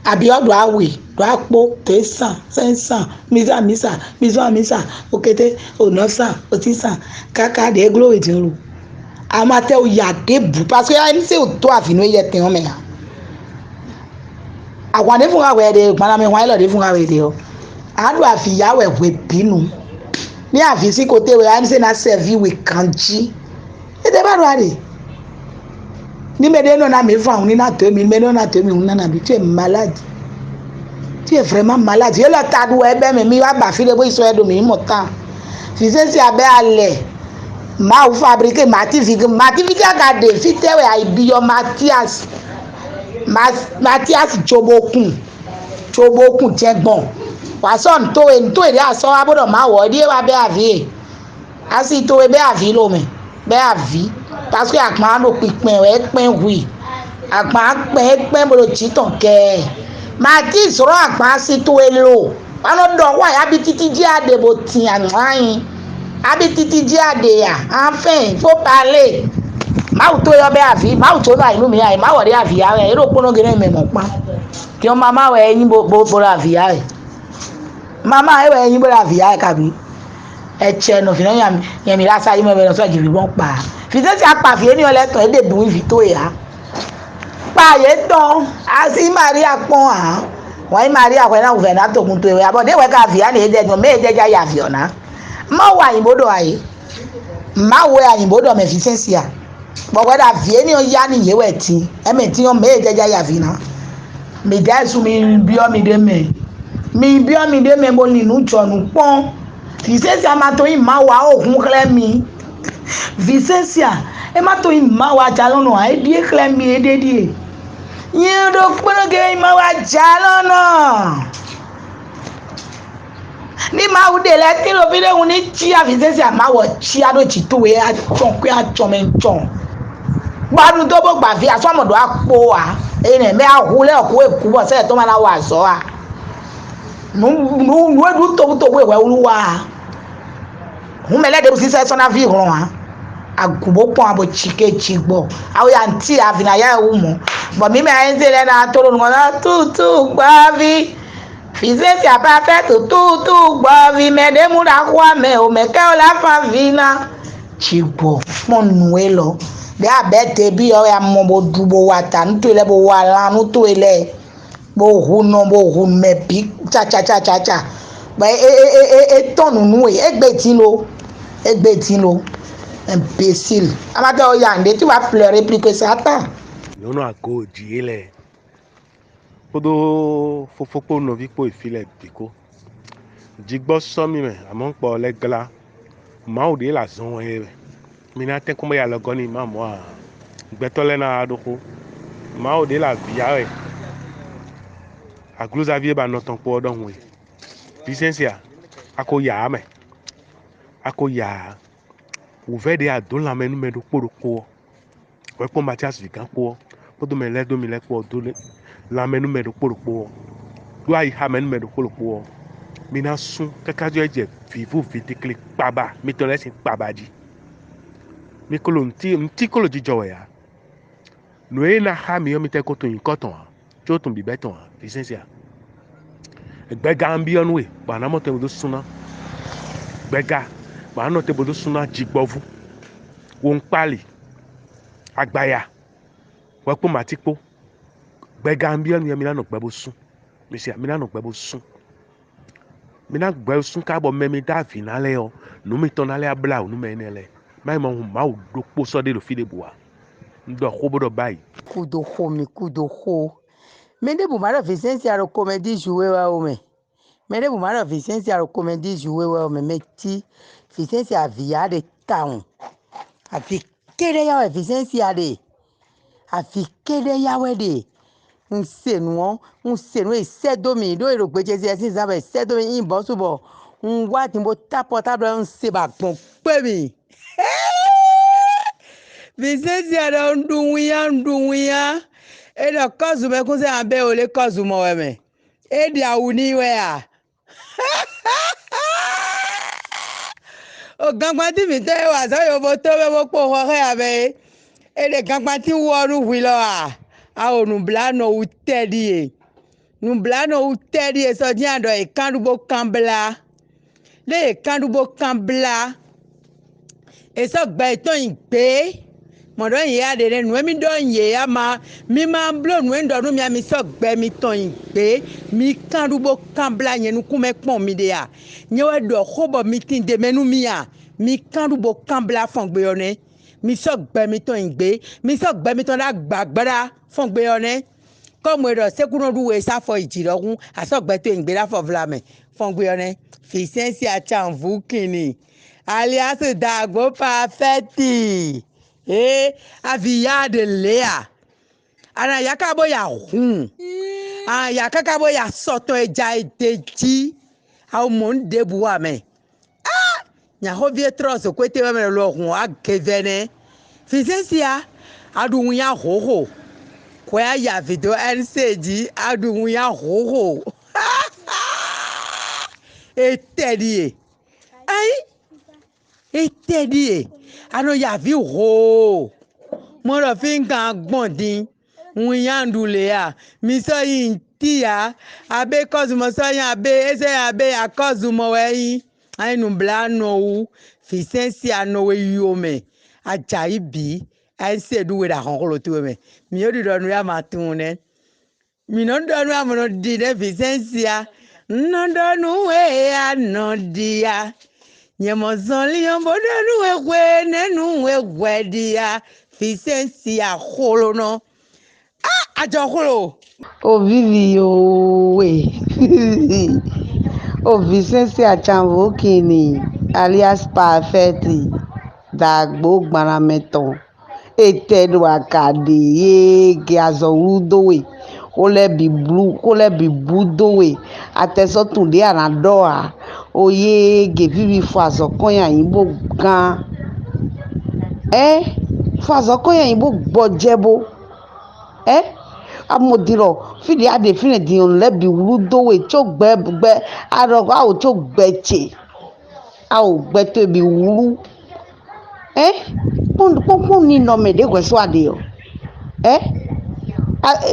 Àbí ɔ́ ɖo awe, ɖo akpó, deux cents, cinq cents, mizɔ amisa, mizɔ amisa, o kété, o neuf cents, o six cents, káká ɖě gló we din lo. Amatɛ o ya ɖěbǔ, parce que a ní se o dó avǐ nú éyɛ́ tɛn ɔ́ mɛ ǎ. Ahwan ɖěvo wá wɛ ɖe, gbanamɛ hwan élɔ́ ɖěvo wá wɛ ɖe ɔ́, a ɖo avǐ ya wɛ hwebǐnu. Ní avǐ sín koté wɛ, a ní se ná sɛví we ganjí. Ete ba ɖo aɖe. Ní mɛ ɖé nɔ ná mi fún ahun ní ná dó mi, mɛ ɖé nɔ ná dó mi hun ná nabí. Tu es malade. Tu es vraiment malade. Yě lɔ ta ɖu wɛ bɛ mɛ mi wá ba fí ɖé bó yi sɔ ɛ ɖo mi mɔ tán. Vicência bɛ alɛ. Mawu fabriqué Matifique. Matifique aga ɖe fítɛ wɛ ayi bi yɔ Mathias. Mathias Jobokun. Jobokun jɛ gbɔn. Wà sɔ ntó e ntó e ɖe asɔ wa bó ɖɔ Mawu ɔ́ ɖíe wá bɛ avi e. Asi towe bɛ avi lo mɛ, bɛ avi, parce que agban ɖo kpinkpɛn wɛ é kpɛn hui. Agban kpɛn é kpɛn bó ɖo jǐ tɔn kɛɛ. Mati zlɔ́ agban asi towe lo. Wá nɔ ɖɔ xó ayé abi títí jí aɖe bó tin anylanyi. Abi títí jí aɖe ya, enfin, faut parler. Mawu towe ɔ́ bɛ avi, Mawu tó nɔ ayǐ nú mi ayǐ, Mawu ɔ́ ɖe avi ya wɛ, é ɖo kpónɔ gé nɔ mɛ mɔ̌ kpán. Tiɔn mama wɛ é nyí bó bó bó ɖo avi ya wɛ. Mama é wɛ é nyí bó ɖo avi ya wɛ kabi. Etsɛ nɔ vǐ nɔ nya nya mi ɖo asa yi mɛ bɛ nɔ sɔ́ jǐ vǐ gbɔn kpa. Vǐ sɛ́sɛ akpa vǐ énɛ́ ɔ́ lɛ́ɛ tɔn é ɖe bǔ nyi vǐ towe ǎ. Kpa yětɔn, a sí Maria kpɔ́n ǎ. Wǎn yí Maria hwɛ ná wǔvɛ́ ná togun towe wɛ, abɔ ɖě wɛ ka vǐ ǎ nǐ é jɛ gbɔn mɛ é jɛ jɛ ya vǐ ɔ́ ná. Má wa nyi bó ɖɔ ayé. Má wɛ anyi bó ɖɔ mɛ vǐ sɛn si a. Bɔ hwɛ ɖo avǐ éní ɔ́ yá n'i yě wɛ din, ɛmɛ din ɔ́ mɛ é jɛ jɛ ya vǐ ná. Mi ɖɛ̌ su mi byɔ́ mi ɖé mɛ. Mi byɔ́ mi ɖé mɛ bó lin nǔ jɔ nǔ kpɔ́n. Vǐ sɛn si a ma tɔn nyí Mawu ǎ ó, hun xlɛ́ mi. Vǐ sɛn si a, é ma tɔn nyí Mawu ajalɔ́nɔ ǎ, é ɖíe xlɛ́ mi é ɖé ɖíe. Nyɛ ɖokpónɔ ke nyí Mawu ajalɔ́nɔ. Ní Mawu ɖe lɛ́ɛ tín ɖo fí ɖé hun ní cí avǐ sɛn si a, Mawu ɔ́ cí a ɖó jǐ towe, a cɔn kwé a cɔn mɛ cɔn. Bɔ a ɖu dó bó gba vǐ a sɔ́ mɔ ɖǒ akpo ǎ. Énɛ́ mɛ a hu lɛ́ɛ hu e kú bɔ sɛ́ yɛtɔn ma ná wa azɔ̌ a. Nǔ nǔ nǔ e ɖu tobutobu e hwɛ wlú wa a. Hǔn mɛ lɛ́ɛ ɖěbǔ sísɛ sɔ́ ná ví hlɔn ǎ. Agǔn bó kpɔ́n abo cí ké jí gbɔ. Awo ya ntí avǐ ná yá ɛ wú mɔ̌. Bɔ mǐ mɛ ayézé lɛ́ɛ ná tó ɖo nukɔn ná tútú gbɔ́ví. Fǐzé si apa fɛ́ tutútú gbɔ́ví mɛ ɖé mú ɖo axwá mɛ o mɛ kɛ o lá fán ví ná. Jí gbɔ kpɔ́n nǔ élɔ́. Ɖě abɛ̌ debí ɔ́ wɛ a mɔ bó ɖu bó wa ta nú towe lɛ́ɛ bó wa lan nú towe lɛ́ɛ. Bó hu nɔ bó hu mɛ bǐ cacacacaca. Bɔ é é é é é tɔn nǔ nú we, égbé dín lo, égbé dín lo. Imbécile. Amatɛ o ya nɖe tí wàá pleurer plus que Satan. Nyɔnu ago jí lɛ kpódó fofó kpó nɔví kpó yi fí lɛ bǐ kó. Jigbɔ sɔ́ mì mɛ, amɔ̌ kpɔ lɛ́ glá. Mawu ɖě la zɔn wɛ é wɛ. Mi ná tɛ́nkpɔ́n bó yi alɔ gɔ́ n'i má mɔ̌ ǎ. Gbɛtɔ́ lɛ́ɛ ná wá ɖó xó. Mawu ɖě la vǐ ya wɛ. Aglúzaví e ba nɔ tɔn kpó ɔ́ ɖɔhun e. Vǐsɛ́nsia, a ko ya ǎ mɛ. A ko ya ǎ. Wǔvɛ́ ɖě a dǒ lanmɛ nú mɛ ɖokpó ɖokpó ɔ́, hwɛ kpɔ́n Matíasi vǐgán kpó ɔ́, kpódó mɛ lɛ́ɛ dó mi lɛ́ɛ kpó ɔ́, dó lanmɛ nú mɛ ɖokpó ɖokpó ɔ́, ɖó ayixa mɛ nú mɛ ɖokpó ɖokpó ɔ́, mi ná sú káká jɔ jɛ vǐvú vǐdikle kpaba mitɔn lɛ́ɛ sín kpaba jí. Mi klo nǔtí nǔtí klo jijɔ wɛ ǎ. Nǔ e ná xá mi ɔ́, mi tɛ́ ko tunwun nyǐkɔ tɔn ǎ, có tunwun bǐbɛ́ tɔn ǎ, vǐsɛ́nsia. Gbɛga un byɔ́ nú we, bɔ a nǎ mɔ tɛn bó dó sú ná. Gbɛga, bɔ a nǎ nɔ tɛn bó dó sú ná jigbɔ́vú, wonkpali, agbaya, hwɛ kpó mati kpó. Gbɛga un byɔ́ nú we, mi ná nɔ gbɛ bó sú. Mi se mi ná nɔ gbɛ bó sú. Mi ná gbɛ bó sú ká bɔ mɛ mi dó avǐ ná lɛ́ɛ ɔ́, nǔ mitɔn ná lɛ́ blá wǔ nú mɛ énɛ́ lɛ́ɛ. Má nyí mɔ hun Mawu ɖokpó sɔ́ ɖé ɖo fí ɖěbǔ ǎ. Un ɖɔ xó bó ɖɔ báyìí. Kúdó xó mi kúdó xó. Mɛ ɖěbǔ ma ɖɔ Vǐsɛ́nsia ɖo komɛdí jǔwe wɛ o mɛ. Mɛ ɖěbǔ ma ɖɔ Vǐsɛ́nsia ɖo komɛdí jǔwe wɛ o mɛ. Mɛ cí Vǐsɛ́nsia avǐ ya ɖe tawun. Avǐ kéɖé ya wɛ Vǐsɛ́nsia ɖe. Avǐ kéɖé ya wɛ ɖe. Un se nǔ ɔ́, un se nǔ e è sɛ́ dó mì ɖó è ɖo gbejeziɛ sín zán bɔ è sɛ́ dó mì nyí bɔ̌su bɔ un wá din bó tá pɔtáblɛ ɔ́, un se bɔ agbɔ̌n kpé mì. Vǐsɛ́nsia ɖɔ un ɖu winnyá, un ɖu winnyá. É ɖɔ kɔ́zumɛkúnsɛ́n abɛ́ o lé kɔ́zumɔ wɛ mɛ. É ɖi awu n'i wɛ a? O gangbantín mǐtɔn e wa azɔ̌ yovo tó mɛ bó kpo xɔ xá ya mɛ é, è ɖe gangbantín wú ɔ́ nú hwi lɔ a? A o nǔblanɔ wú tɛ́ ɖíe. Nǔblanɔ wú tɛ́ ɖíe sɔ́ dín a ɖɔ è kán ɖu bó kán blá. Lé è kán ɖu bó kán blá. È sɔ́ gbɛ yětɔn nyi gbě. Mɔ̌ ɖɔ nyǐ ya ɖě nɛ́, nǔ e mì ɖɔ nyǐ yě ya ma, mi ma bló nǔ e un ɖɔ nú mi a, mi sɔ́ gbɛ mitɔn nyi gbě. Mi kán ɖu bó kán blá nyɛ nukún mɛ kpɔ́n mi ɖe a? Nyɛ wɛ ɖɔ xó bɔ mi tinde mɛ nú mi a? Mi kán ɖu bó kán blá fɔngbe ɔ́ nɛ́. Mi sɔ́ gbɛ mitɔn nyi gbě. Mi sɔ́ gbɛ mitɔn ɖó agbǎgbáɖá fɔngbe ɔ́ nɛ́. Kɔ́mu è ɖɔ sékúnɔ ɖu we sá fɔ yi jǐ ɖɔhun, a sɔ́ gbɛ towe nyi gbě ɖó afɔ vlamɛ. Fɔngbe ɔ́ nɛ́. Vǐsɛ́nsi acanvǔ kinni. Alias Dagbo Parfait. Ee, avǐ ya ɖe lě a? A nǎ ya ká bó ya hun. A nǎ ya káká bó ya sɔ tɔn e ja e d'é jí. A mɔ nǔ ɖěbǔ ǎ mɛ. Á! Nyaxɔ́ví e tlɔ́ zǒkwété wɛ mɛ lɔ hun wá gevɛ nɛ́. Vǐzɛ́nsia, a ɖu winnyá hǒxo. Hwɛ a yi avǐ dó N C jí, a ɖu winnyá hǒxo. Etɛ́ ɖíe. Ayi! Etɛ́ ɖíe. A nɔ yi avǐ hoo. Mɔ ɖɔ fí un kan gbɔn din. Winnyá un ɖu lě a? Mi sɔ́ nyi ntí ǎ. Abé kɔ́zumɔ sɔ́ nyí abé, é sɔ́ nyí abé akɔ́zumɔ wɛ é nyí. A nyí nǔblanɔ wú. Vǐsɛ́nsia nɔ we yi omɛ. A jɛ ayǐ bǐ. A nyí se ɖu we ɖo ahɔnxló towe mɛ. Mǐ ó ɖiɖɔ nú we ama tunwun nɛ́. Mǐ nɔ ɖɔ nú amɔ nɔ ɖi nɛ́ Vǐsɛ́nsia. Un nɔ ɖɔ nú we a nɔ ɖi a. Nyɛ mɔ zɔnlin ɔ́ bó ɖɔ nú we hwe nɛ́ nú we hwɛ ɖi a. Vǐsɛ́nsia xlonɔ. Á ajɔxlo. O vivi yo we. O Vǐsɛ́nsia Canvókinni alias Parfait dagbo gbanamɛ tɔn. Etɛ ɖo aga ɖe ye ge azɔ wlú dó we, xó lɛ́ɛ bǐ blú xó lɛ́ɛ bǐ bú dó we, atɛsɔ́tun ɖě a nǎ ɖɔ ǎ. O ye ge víví fɔ azɔ̌ kɔn nyi ayǐ bó gán. Ɛ fɔ azɔ̌ kɔn nyi ayǐ bó gbɔjɛ́ bó. Ɛ amɔ din lɔ fí ɖě a ɖe fínɛ́ din ɔ́ lɛ́ɛ bǐ wlú dó we có gbɛ gbɛ a ɖɔ awo có gbɛ ce. Ao gbɛtɔ́ bǐ wlú. Ɛ kpɔ́n kpɔ́n kpɔ́n ninɔ mɛ ɖě hwɛ sɔ́ aɖe ɔ́. Ɛ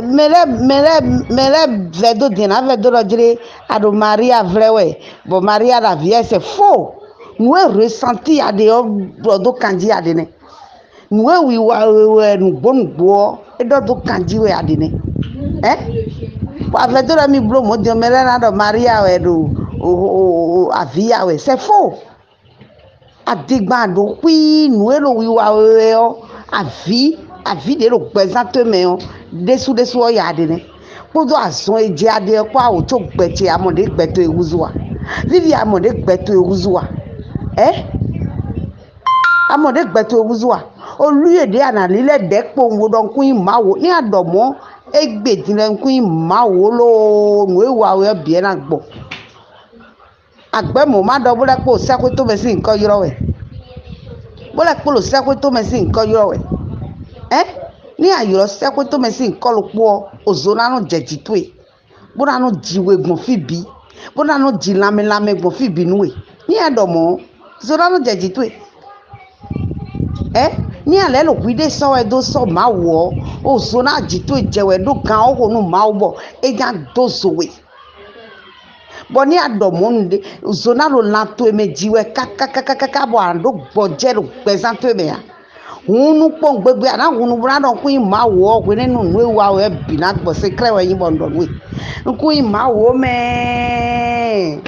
mɛ lɛ́ɛ mɛ lɛ́ɛ mɛ lɛ́ɛ vɛdó din ná vɛdó ɖɔ jlé a ɖo Maria vlɛ́ wɛ, bɔ Maria ɖo avǐ ɛsɛ fó. Nǔ e resanti aɖe ɔ́ ɖɔ dó kanjí aɖe nɛ́. Nǔ e wiwa we wɛ nǔgbó nǔgbó ɔ́, é ɖɔ dó kanjí wɛ aɖe nɛ́. Ɛ bɔ avɛdó lɛ́ɛ mi bló mɔ̌ din ɔ́, mɛ lɛ́ɛ ná ɖɔ Maria wɛ ɖo avǐ ya wɛ, c'est faux. Adigban ɖo xwí nǔ e ɖo wiwa we wɛ ɔ́, avǐ avǐ ɖě ɖo gbɛzán towe mɛ ɔ́, ɖésú ɖésú ɔ́ ya ɖe nɛ́. Kpódó azɔn e jɛ aɖe ɔ́ kpó awo có gbɛ ce amɔ ɖě gbɛ towe húzú a? Víví amɔ ɖě gbɛ towe húzú a? Ɛ amɔ ɖě gbɛ towe húzú a? Olú e ɖě a nǎ lílɛ́ ɖɛ̌ kpowun bó ɖɔ nukún nyí Mawu ní a ɖɔ mɔ̌ égbé din lɛ́ɛ nukún nyí Mawu loo nǔ e wa we ɔ́ bǐ ɛ ná gbɔ. Agbɛ̌ mɔ̌ ma ɖɔ bó lɛ́ kpo sɛ́xwé tɔn mɛ sín nyǐkɔ ylɔ́ wɛ. Bó lɛ́ kpo ɖo sɛ́xwé tɔn mɛ sín nyǐkɔ ylɔ́ wɛ. Ɛ ní a ylɔ́ sɛ́xwé tɔn mɛ sín nyǐkɔ ɖokpó ɔ́, o zo ná nɔ jɛ jǐ towe, bó ná nɔ ji we gbɔn fí bǐ, bó ná nɔ ji lanmɛ lanmɛ gbɔn fí bǐ nú we. Ní a ɖɔ mɔ̌, zo ná nɔ jɛ jǐ towe. Ɛ ní a lɛ́ ɖo hwiɖée sɔ́ wɛ dó sɔ́ Mawu ɔ́, o zo ná jǐ towe jɛ wɛ ɖó gan ɔ́ xo nú Mawu bɔ é ná dó zo we. Bɔ ní a ɖɔ mɔ̌ nǔɖé, zo ná ɖo lan towe mɛ ji wɛ káká káká bɔ a nǎ ɖó gbɔjɛ́ ɖo gbɛzán towe mɛ ǎ. Hǔn nú kpɔ́n gbégbé a nǎ hun nú bó ná ɖɔ nukún nyí Mawu ɔ́ hwenɛ́nu nǔ e wa wɛ bǐ ná gbɔ seklɛ́ wɛ nyí bɔ un ɖɔ nú we. Nukún nyí Mawu ó mɛ.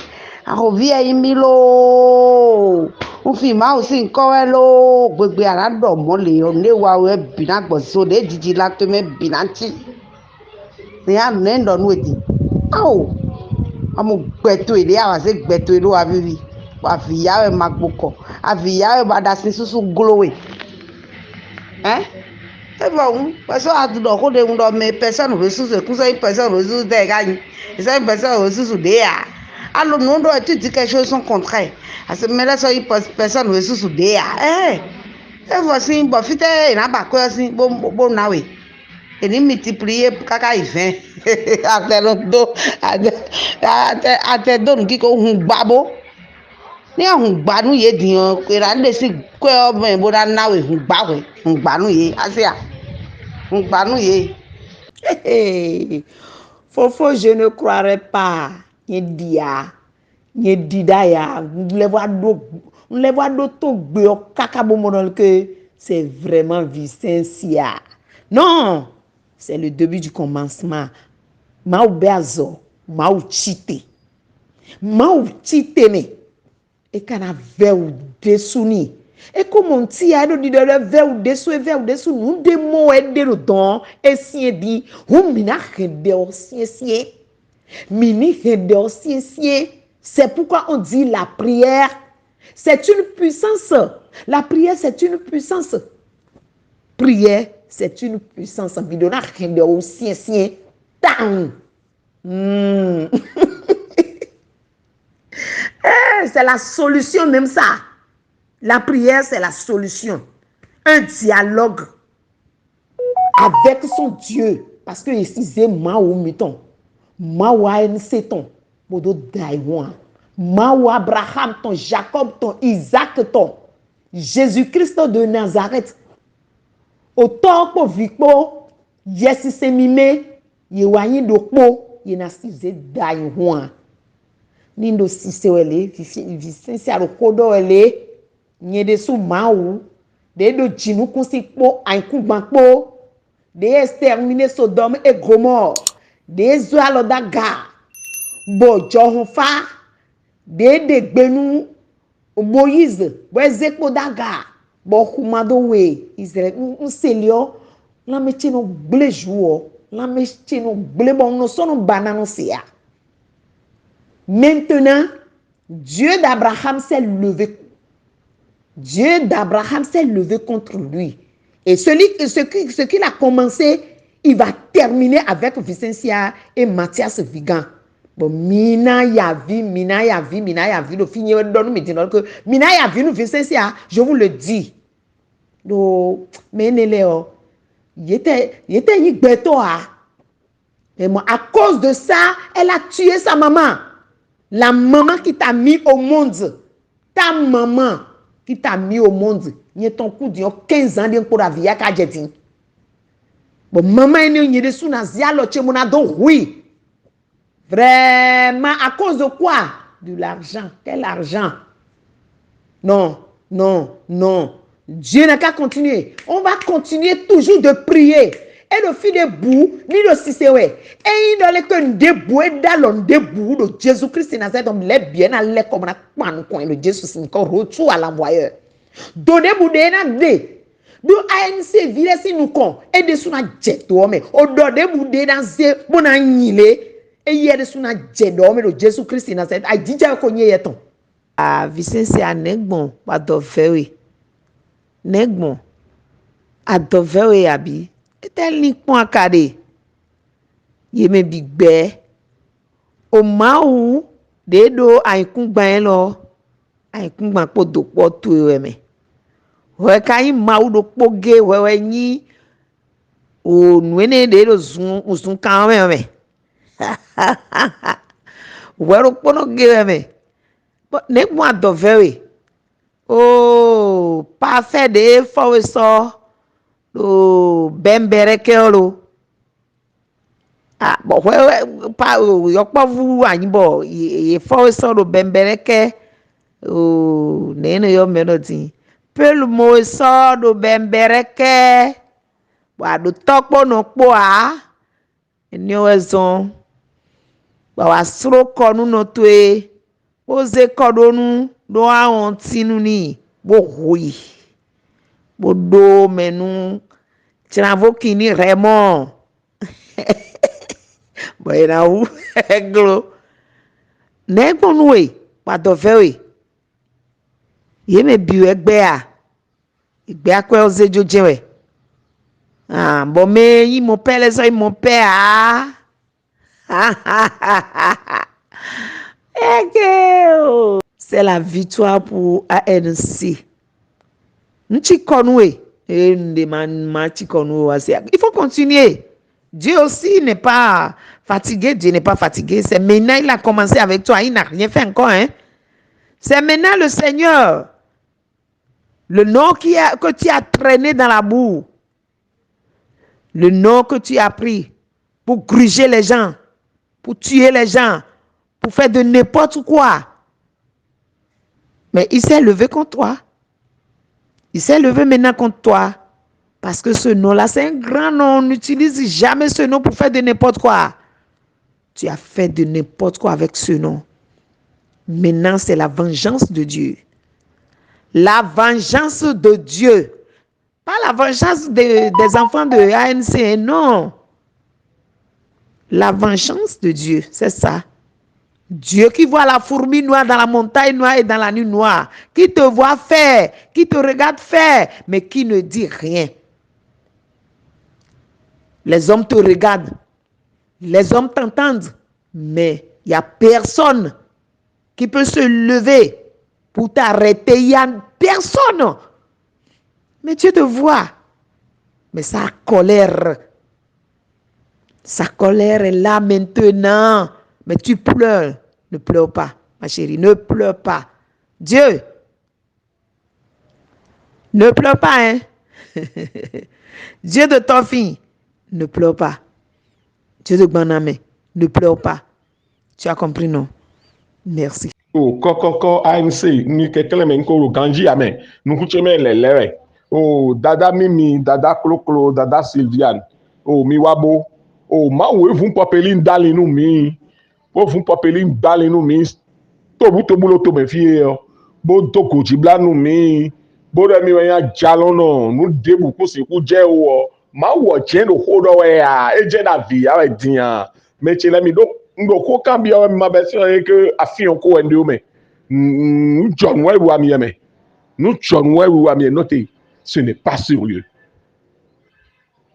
Axɔví wɛ nyí mì loo. Un fin Mawu sín nyǐkɔ wɛ loo. Gbégbé a nǎ ɖɔ mɔ̌ lě ɔ́, nǔ e wa wɛ bǐ ná gbɔ zo ɖě jiji lan towe mɛ bǐ ná cí. Nɛ̌ a nɛ̌ un ɖɔ nú we din? Ao, a mɔ gbɛ towe ɖě a wǎ zé gbɛ towe ɖó avíví, bɔ avǐ ya wɛ ma gbo kɔ, avǐ ya wɛ ba ɖo asin súsú gló we. Hein? É vɔ hǔn, pɛsɔn a ɖɔ xó ɖe un ɖɔ mɛ pɛsɔn hwesúsú e kún sɔ́ nyí pɛsɔn hwesúsú dɛ ká nyi, e sɔ́ nyí pɛsɔn hwesúsú ɖě ǎ. Alo nǔ ɖɔ tu di quelque chose son contraire. Asi mɛ lɛ́ɛ sɔ́ nyí pɛsɔn hwesúsú ɖě ǎ. Ɛɛ, é vɔ sín bɔ fítɛ́ è nǎ ba kwɛ́ ɔ́ sín bó bó ná we. È nǐ multiplier káká yi vɛ̌ɛn. Atɛ nɔ dó atɛ atɛ dó nǔkíko hun gbá bó. Ní a hun gbá nú yě din ɔ́, è nǎ ɖe sín kwɛ́ ɔ́ mɛ bó ná ná we hun gbá hwɛ, hun gbá nú yě. Á se a? Hun gbá nú yě. Fofo, je ne croirais pas. Nyɛ ɖi ǎ. Nyɛ ɖi ɖ'ayǐ ǎ. Un lɛ́ wá ɖó un lɛ́ wá ɖótó gbe ɔ́ káká bó mɔ ɖɔ ke c'est vraiment Vicensia. Non, c'est le début du commencement. Mawu bɛ́ azɔ̌, Mawu cí te. Mawu cí te mɛ. É ka ná vɛ́ wǔ ɖésú n'i. É ko mɔ nǔtí ǎ, é ɖo ɖiɖɔ ɖɔ vɛ́ wǔ ɖésú, é vɛ́ wǔ ɖésú, nǔ ɖé mɔ wɛ é ɖe ɖo dɔ̌n ɔ́, é syɛ́n din. Hǔn mǐ ná hɛn ɖɛ ɔ́ syɛ́nsyɛ́n. Mǐ ní hɛn ɖɛ ɔ́ syɛ́nsyɛ́n. C'est pourquoi on dit la prière, c'est une puissance. La prière, c'est une puissance. Prière, c'est une puissance. Mǐ ɖó ná hɛn ɖɛ ɔ́ syɛ́nsyɛ́n tawun. Hmm. Eh, c'est la solution même ça. La prière, c'est la solution. Un dialogue avec son Dieu. Parce que ici, c'est Mahomet, Mahomet, c'est ton. Bodo Daiwan. Mahomet Abraham, ton Jacob, ton Isaac, ton Jésus-Christ de Nazareth. Auteur, pour Vicpo, Jésus, c'est Mimé. Yě wá nyí ɖokpó, yě ná sí zé da ayihún ǎ. Ní ɖo sise wɛ lě, vǐ sɛ́nsɛ́n aɖokpó ɖɔ wɛ lě, nyɛ ɖésú Mawu, ɖě ɖo jǐnukúnsin kpó ayǐkúngban kpó, ɖě exterminé Sodɔ́mu é Gomɔ́ɔ, ɖě zɔ́ alɔ dó aga, bɔ jɔhɔnfá, ɖě ɖe gbe nú Mɔyízi bɔ é zé kpo dó aga, bɔ xuma dó we Izlayɛ́li. Un se li ɔ́, lanmɛ ce nɔ gblé zhu ɔ́, lanmɛ ce nɔ gblé bɔ un nɔ sɔ́ nɔ ba ná nɔ se ǎ. Maintenant, Dieu d'Abraham s'est levé. Dieu d'Abraham s'est levé contre lui. Et celui, ce qui, ce qu'il a commencé, il va terminer avec Vicencia et Mathias Vigan. Bon, mina yavi, mina yavi, mina yavi, le fini donne me dit que mina yavi nous Vicencia, je vous le dis. Donc, mais ne le, il était, il était une bête, hein. Mais moi, à cause de ça, elle a tué sa maman. La maman qui t'a mis au monde. Ta maman qui t'a mis au monde. Nye tɔn kú din ɔ́, quinze ans ɖe kpo ɖo avi ya ka jɛ din. Bon, maman énɛ́ ɔ́, nyɛ ɖésú ná zé alɔ ce mo ná dó hu i. Vraiment, à cause de quoi? De l'argent. Quel argent? Non, non, non. Dieu n'a qu'à continuer. On va continuer toujours de prier. Et le fil de boue, ni le sisewɛ. Et il ne le que de boue, dans le de boue de Jésus-Christ de Nazareth, donc les biens à l'école, on a pas nous coin de Jésus, c'est encore retour à l'envoyeur. Donner boudé na de. Ɖó A N C ví lɛ́ɛ sín nukɔn, é ɖésú ná jɛ dǒ ɔ́ mɛ. O ɖɔ ɖěbǔ ɖé ná zé bó ná nyi lě. Éyɛ́ ɖésú ná jɛ ɖɔ ɔ́ mɛ ɖo Jezu Klísu ná sɛ́ ajijɛ ko nyí éyɛ́ tɔn. Avisɛ́nsɛ a nɛ̌ gbɔn bɔ adɔ vɛ́ we? Nɛ̌ gbɔn? Adɔ vɛ́ we abǐ? Étɛ́ lín kpɔ́n a ka ɖe? Yě mɛ bǐ gbɛ́. O Mawu ɖě ɖó ayǐkúngban élɔ́, ayǐkúngban kpó dǒkpɔ́ towe wɛ mɛ. Hwɛ ka nyí Mawu ɖokpó gé, hwɛ wɛ nyí o nǔ énɛ́ ɖě ɖo zun zunkan ɔ́ mɛ ɔ́ mɛ. Hwɛ ɖokpónɔ gé wɛ mɛ. Nɛ̌ gbɔn adɔ vɛ́ we? Oo, pafɛ́ ɖě fɔ́ we sɔ́ ɖo bɛ̌nbɛ́rɛ́kɛ́ ɔ́ lo? Ah, bɔ hwɛ pa yɔkpɔ́vú anyi bɔ yě fɔ́ we sɔ́ ɖo bɛ̌nbɛ́rɛ́kɛ́. Oo, nɛ̌ nɔ yɔ mɛ nɔ din? Pelu mo we sɔ́ ɖo bɛ̌nbɛ́rɛ́kɛ́, bɔ a ɖo tɔ́ kpó nɔ kpó ǎ. Énɛ́ wɛ zɔ́n bɔ a wǎ sló kɔ nú nɔ towe, bó zé kɔ ɖó nú ɖó awɔntín nú n'i, bó hu i, bó ɖó mɛ nú jlanvókin ní hɛmɔ́ɔ, bɔ è nǎ hu ɛglo. Nɛ̌ gbɔn nú we, bɔ adɔ vɛ́ we? Yě mɛ bǐ wɛ gbɛ́ a? È gbɛ́ akwɛ́ ɔ́ zé jó jɛ́n wɛ. Ah, bɔ mɛ e nyí mɔpɛ́ lɛ́ɛ sɔ́ nyí mɔpɛ́ ǎ. Eke o. C'est la victoire pour A N C. N ci kɔ nú we. Ee, n ɖe ma ma ci kɔ nú we wá se. Il faut continuer. Dieu aussi n'est pas fatigué. Dieu n'est pas fatigué. C'est maintenant il a commencé avec toi. Il n'a rien fait encore, hein. C'est maintenant le Seigneur. Le nom qui a, que tu as traîné dans la boue, le nom que tu as pris pour gruger les gens, pour tuer les gens, pour faire de n'importe quoi. Mais il s'est levé contre toi. Il s'est levé maintenant contre toi. Parce que ce nom-là, c'est un grand nom. On n'utilise jamais ce nom pour faire de n'importe quoi. Tu as fait de n'importe quoi avec ce nom. Maintenant, c'est la vengeance de Dieu. La vengeance de Dieu. Pas la vengeance de- des enfants de A N C, non. La vengeance de Dieu, c'est ça. Dieu qui voit la fourmi noire dans la montagne noire et dans la nuit noire, qui te voit faire, qui te regarde faire, mais qui ne dit rien. Les hommes te regardent, les hommes t'entendent, mais il n'y a personne qui peut se lever pour t'arrêter. Il n'y a personne. Mais Dieu te voit. Mais sa colère, sa colère est là maintenant. Mais tu pleures. Ne pleure pas, ma chérie. Ne pleure pas. Dieu, ne pleure pas, hein. Dieu de ton fille, ne pleure pas. Dieu de Gbanamé, ne pleure pas. Tu as compris, non? Merci. O kɔkɔkɔ A N C ni kɛkɛlɛ mɛ nko ɖo ganji amɛ nukun ce mɛ lɛlɛ wɛ. O dada Mimi, dada Kloklo, dada Sylviane, o mi wá bó. O Mawu e vun pɔpelin dali nú mi, bó vun pɔpelin dali nú mi, tobutobu ɖo tomɛ fí e ɔ́, bó dó gǒjíblá nú mi, bó ɖɔ mi wɛ nyí ajalɔ̌nɔ nú ɖěbǔ kún sixú jɛ ó ɔ́, Mawu ɔ́ jɛ́n ɖo xó ɖɔ wɛ a? É jɛ́n ɖo avǐ ya wɛ din a? Mɛ ce lɛ́ɛ mi ɖó un ɖo xó kanbyɔ́ wɛ, mi ma bɛ́ sɛ́n ɔ́ é ké afín ɔ́ kó wɛ un ɖe ó mɛ. Nǔ jɔnǔ wɛ wiwa mi wɛ mɛ. Nǔ jɔnǔ wɛ wiwa mi wɛ nɔte. Ce n'est pas sérieux.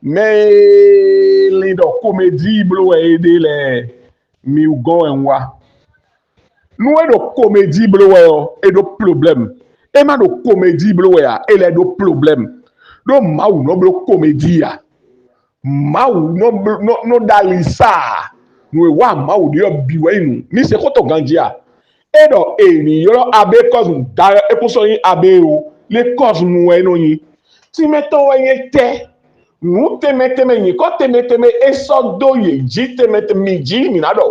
Mɛ e lin ɖɔ komédi bló wɛ é ɖe lɛ́ɛ, mi gɔ́n wɛ un wá. Nú é ɖo komédi bló wɛ ɔ́, é ɖó problème. É má ɖo komédi bló wɛ ǎ, é lɛ́ ɖó problème. Ɖó Mawu nɔ bló komédi ǎ. Mawu nɔ bló- nɔ nɔ ɖo ali sá ǎ. Nǔ e wa Mawu ɖe ɔ́ bǐ wɛ nyí nǔ. Mi se xó tɔn ganjí a? É ɖɔ è nǐ ylɔ́ Abée Kɔ́zmu da é kún sɔ́ nyí Abée ó, lé Kɔ́zmu wɛ é nɔ nyí. Tínmɛ tɔn wɛ nyí tɛ́? Nǔ tɛnmɛ tɛnmɛ, nyǐkɔ tɛnmɛ tɛnmɛ é sɔ́ dó yě jí tɛnmɛ tɛnmɛ, mǐ jí mǐ ná ɖɔ.